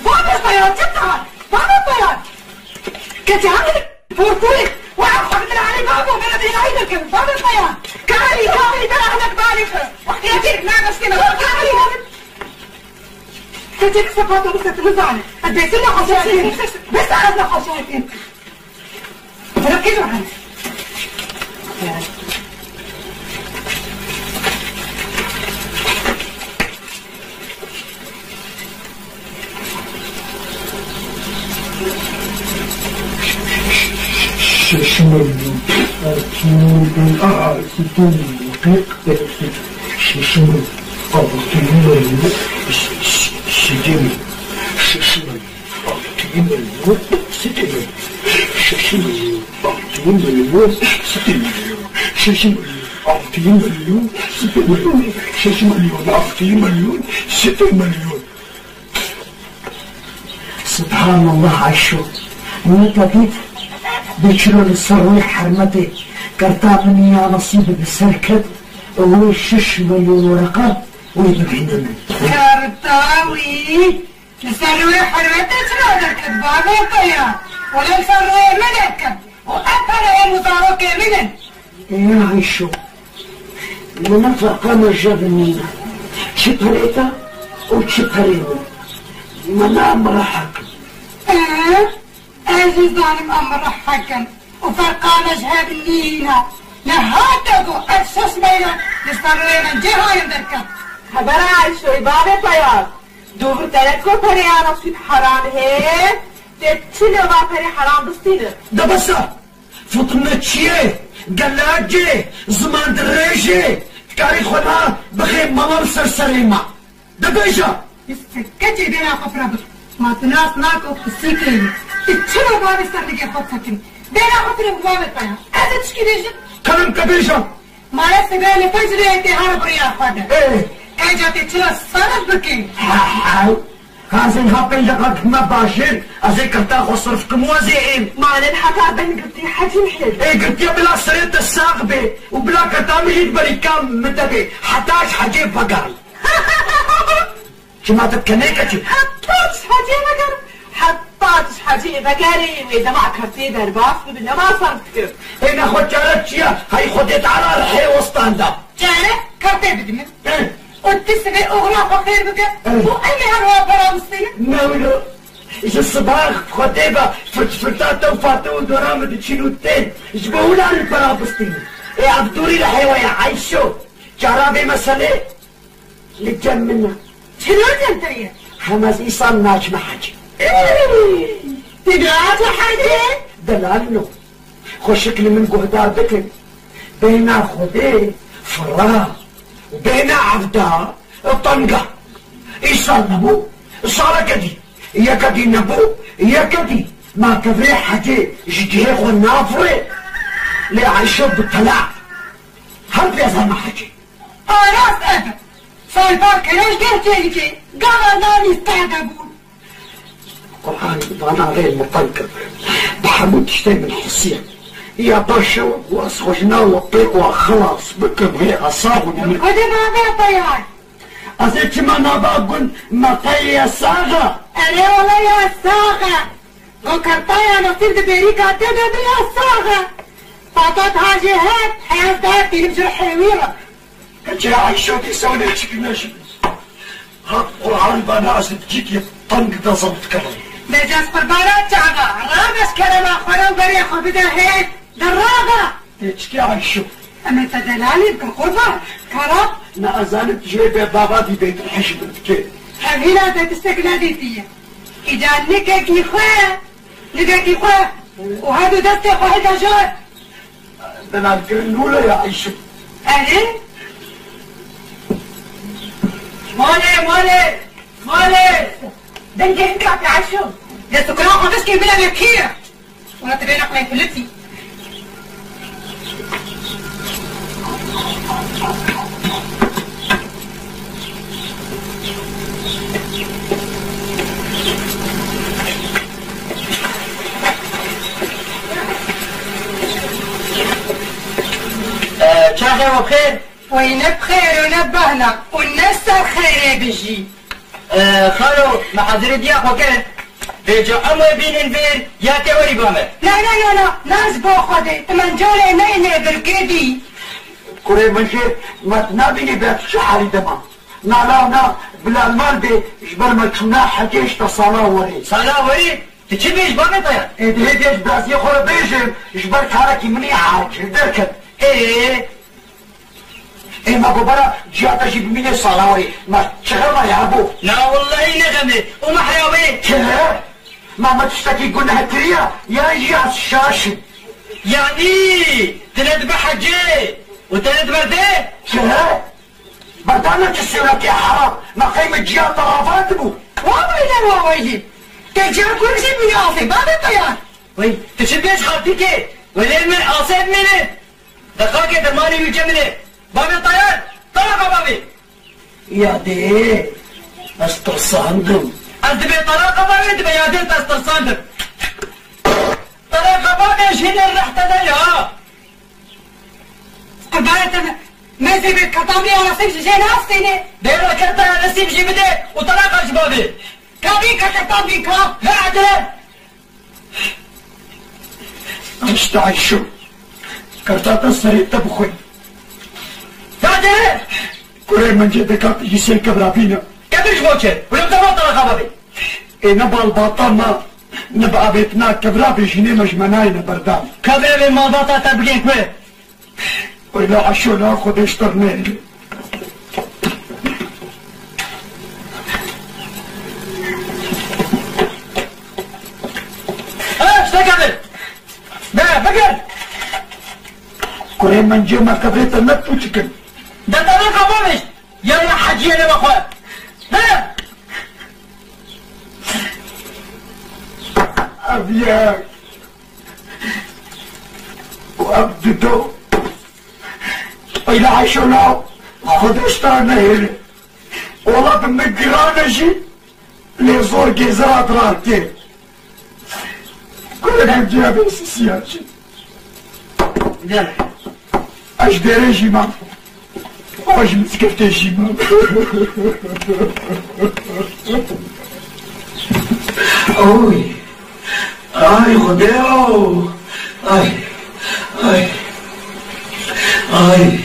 Baba Sayan, çi dihat? Baba Sayan! Keçi hemî portûrê we ev xwe bidin Elî babo, bere bênayî derkevin. Baba Sayan! Karî, karî, bere hinek balî xwe. Wextê yekê nabeşkêne, karî. Keçi bise pato bise, tu nizane. Ez bêtir nexweşiyatîn. Bise ez nexweşiyatîn. Bere kê jî hemî. Şeş milyon, altı milyon, aa, altı milyon, şeş milyon, altı milyon, s-, s-, sete milyon, şeş milyon, altı milyon, sete milyon, şeş milyon, altı milyon, sete milyon, şeş milyon, altı milyon, sete milyon, şeş milyon, altı milyon, sete milyon. Subhanallah Ayşo. Nîta dît bê çilo li ser rûyê hermetê kerta min ya nesîb bi ser ket û wê şeş milyon wereqa wê bibîne min. Kerta wî li ser rûyê hermetê çilo derket bavê te ya? Wele li ser rûyê min derket û ev pereyê min zarokê min in. Ê Ayşo, mina ferqa me ji hev nîne. Çi perê te û çi perê min. Mina em re heq in. Ee, ez jî zanim em re heq in. Û ferqa me ji hev nîne. Niha te got ev şeş meyran li ser rûyê min cê hanin derket. Hebera Ayşoyê bavê Peyaz. Dû vir te ne ku perê ya nesîb heram hê. Tê çi li va perê heram bistînin? De bes e! Fitne çi ye? Gelek e, ziman dirêj e, dikarî xwe na bixê mala li ser serê me. De bêje! Pisikê bêra xwe fira bik. Ma tu nas nake û pisikê yî. Tu çima bavê ser ligê xwe disekin? Bêra xwe fira bi bavê xwe ya. Ez ê tişkî bêjim? Kerem ke bêje! Mala sibê li pênc lê tê hara bi riya xwe de. Ê! Ê ca tê çila serf bikî? Hew! Ka ez ê niha pênc deqa dikime bajêr, ez ê kirta xwe sirf kim û ez ê êm. Malên heta ben girtî Hecî Mihêr. Ê girtiye bila serê te sax bê û bila kirta min jî di berîka min de bê. Heta ji Hecê vegerim. Çima tu dikenê keçî? Heta ji Hecê vegerim. Heta ji Hecê vegerî, wê dema kirtê derbas bibi, nema serf dikim. Ê nexwe çare çi ye? Hey Xwedê Teala rihê westanda. Çare, kertê bidime. Eh. Û tu sibê oxira xwe xêr bike. Eh. Û em ê her wiha pera bistînin. Ne wilo. Ji sibax Xwedê ve firtfirta te û Fatê û dora min diçîn û tên. Ji bo wila li pera bistînin. Ê ev dûrî li hêwa ye Ayşo. Çara vê meselê li cem min e. Çilo cem te ye? Hem ez îsal naçime hecê. Ey! Tu naçî hecê? Delal no. Xweşik li min guhdar bikin. Bêhna Xwedê fira û bêhna evda teng e. Îsal nebû, saleke dî, yeke dî nebû, yeke dî. Ma kevirê hecê ji cihê xwe nafirê. Lê Ayşo bi tela. Her pêz hema hecê. A rast ev e. Sayfa Kerem gerçê dikê. Gava nanî stehde bûn. Quran vana rê min teng kir. Bi hemû tiştê min hisiye. Ya baş e ku ez xwe ji nav we pê we xilas bikim hê hesab û min. Xwedê navê te yay. Ez ê çima nava gund me qey ye sax e? Erê wele ya sax e. Go kertaya Nesîr di bêrîka te de bi ya sax e. Patat hajê het, heyaz dayet tînim ji rihê wî re. Keçê Ayşo dîsa wê çi bîne ji min. Haq Quran vana ez li cîkê teng de zewt kirim. Necas qurbana çava, rabe ji kerema xwe re û berê xwe bide hê, de rabe. Tê çikê Ayşo? Em ê te delalî bikin qurban, kara. Na ez zanim tu ji wê bê bava dî bêtir hej min dikê. Ev hîna te tiştek nedîtiye. Îca nikekî xwe, nikekî xwe û her du destê xwe hêta jor. Belavkirin nûle ya Ayşo. Erê? Malê, malê, malê! Dengê min kate Ayşo. Dest û kiran xwe bişkê bila vê kî ye? Wala tu bê neqlên filifî. Ee, çaxê we bixêr. Wey ne bixêr û ne behna û ne ser xêrê bijî. Ee, xalo, me hezirê diya xwe kir. Vêca em wê bînin vêr, ya tê werî ba me. Na, na, na, na, na ji bo Xwedê, tu mencalê me yê lêbirkê bî. Kurê min jê, me tu nabînî ber tu çi halî de ma. Na, na, na, bila li mal bê, ji ber me çûna hecê ji te sala werê. Sala werê? Tu çi bêj ba me peya? Ê, dihê dê ji biraziyê xwe re bêjim, ji ber karekî min ê acil derket. Ê, Ê me gobara ciya te jî bimîne sala werê. Me çi xema ya bo? Na wellahî ne xemê. Û me heya wê. Çi? Me me tiştekî guneh kiriya? Yan jî ez şaş im. Yanî, tu ne dibe hecê û te ne dibe dê? Çi he? Berdana tu sewlekê heram, me qey min ciya te ravandibû. Wa weyle, wa weylî. Te ciya kurm jî bûye asê, bavê Teyar. Wey, tu çi bêj xaltîkê? Welê min asê bimîne. Deqakê dermanê wî kemine. Bavê Teyar, talaqa bavê. Yadê, ez tirsandim. Ez dibê talaqa bavê, dibê yadê ez tirsandim. Talaqa bavê jî ne rehte de ya. Qurbanê te me, mêzê bê katan bê ya Nesîb ji jê nastînê. Bê rakerta ya Nesîb jî bidê û talaqa ji bavê. Ka bîn ka katan bîn ka. Ve acele. Eşte Ayşo. Kerta te serê te bixwe. Dade! Kurê min cê dika tu jî sê kevra bîne. Kevir ji bo çi? Wilo bi te va talaqa bavê. Ê ne balbata me, ne bi avêtina kevra bê jinê me ji me nayêne berdam. Kevir ê malbata te bigên ku. Weyla Ayşo la Xwedê ji te re nehêle. Ha, işte kevir. Be, bigir. Kurê min cê me kevrê te ne tû çikin. De te ne kapamiş. Ya ya heciye ne bakwa. Be. Ev ye. Û ev dido. Weyla Ayşo la Xwedê ji te re nehêle. Ola bi min giran e jî. Lê zor gêzira dirar kê. Kurê min cê bê sisiya jî. Gel. Ez ji dêrê jî mam. Ez ji mizgeftê jî mam. Oy. Ay Xwedêyo. Ay. Ay. Ay.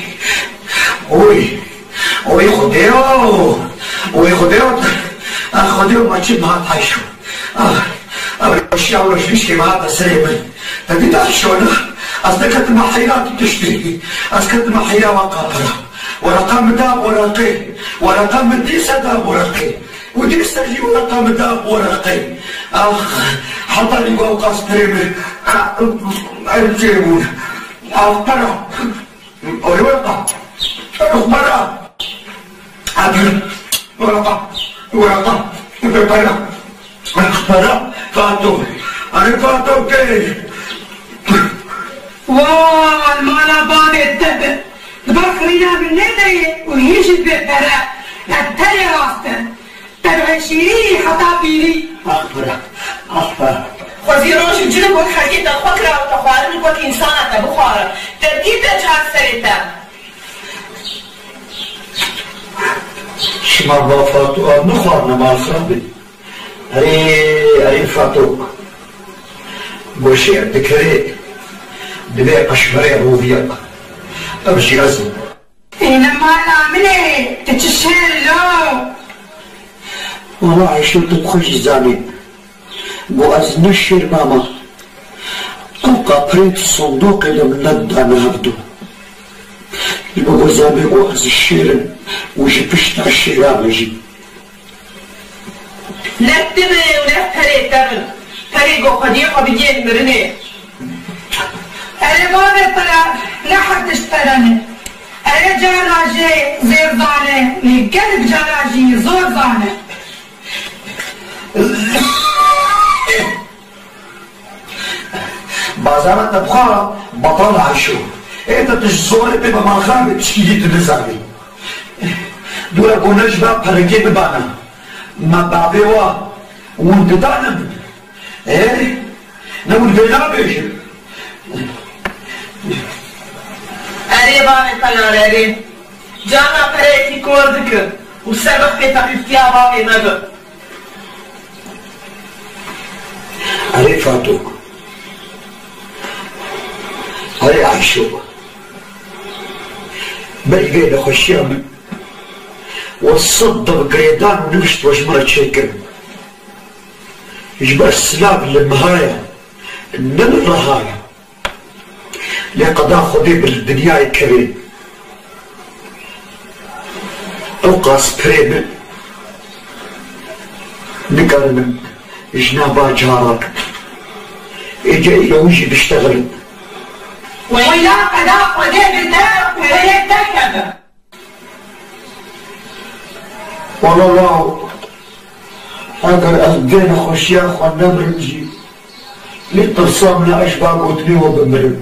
Oy. Oy Xwedêyo. Oy Xwedêyo. Ay Xwedêyo, ma çi bihat Ayşo. Ah, ew roşiya wilo ji wîşkê ve hate serê min. Te dît Ayşo na? Ez neketime heyra tu tiştî. Ez ketime heyra wa qapira. Wereqa min da wereqê. Wereqa min dîse da wereqê. Û dîse jî wereqa min da wereqê. Ax, heta nîva û qas pirê min. Ev çê bûn. Ax, pera. Oy, wereqa. Oy, para. Abi, wereqa. Wereqa. Para. Para. Fato. Arê Fato kê. Wan mala bavê te be. Di ber xirîna min nedayê û hîn jî bê pere. Ev tenê rast e. Te bi şîrî heta pîrî. Ax pere, ax pere. Xwezî roj û cil wek xelkê te xwe kira û te xwarin wek însana te bixware. Te dî te çar serê te. Şima ba Fatuha nixwarine mal xirabê. Erê, erê Fatok. Goşê dikerê, divê qeşmerê roviya. Ev jî ez im. Ê ne mala min e, tu çi şêr lo? Wala Ayşo, tu bi xwe jî zanî. Got ez ne şêr mama. Ew qapirê di sondoqê de min nedane hevdu. Ji bo zanî got ez şêr im û ji pişta şêra me jî. Ne tu be û ne perê te bin. Perê go xwediyê xwe bigihên mirinê. Erê bavê pere, ne her tişt pere ne. Erê cara jê zêr zane, lê gelek cara jî zor zane. Bazara te bixwara betal Ayşo. Ê te tu ji zorê pê be malxan be tişkî dî tu nizanî. Dûre ku ne ji ber perekê bibana. Me bavê wa hûn didane min. Ê, ne hûn vê nabêjin. Erê bavê Penar erê. Carna pereyekî kor dikin û ser rexkê feqîrtiya bavê me bi. Erê Fatok. Erê Ayşo. Berî vê nexweşiya min we sed dev girêdan û nivişt we ji min re çêkirin. Ji ber silav li mihaya, ne li rehaya. Lê qeda Xwedê bi li dinyayê kevê. Ew qas pirê min nikarin min ji nava cara êce îro wî jî biştexilin. Weyla qeda Xwedê bi te û berê te keve. Wala law, eger ez bi vê nexweşiya xwe nemirim jî, lê tirsa min e ez ji ber gotinê we bimirim.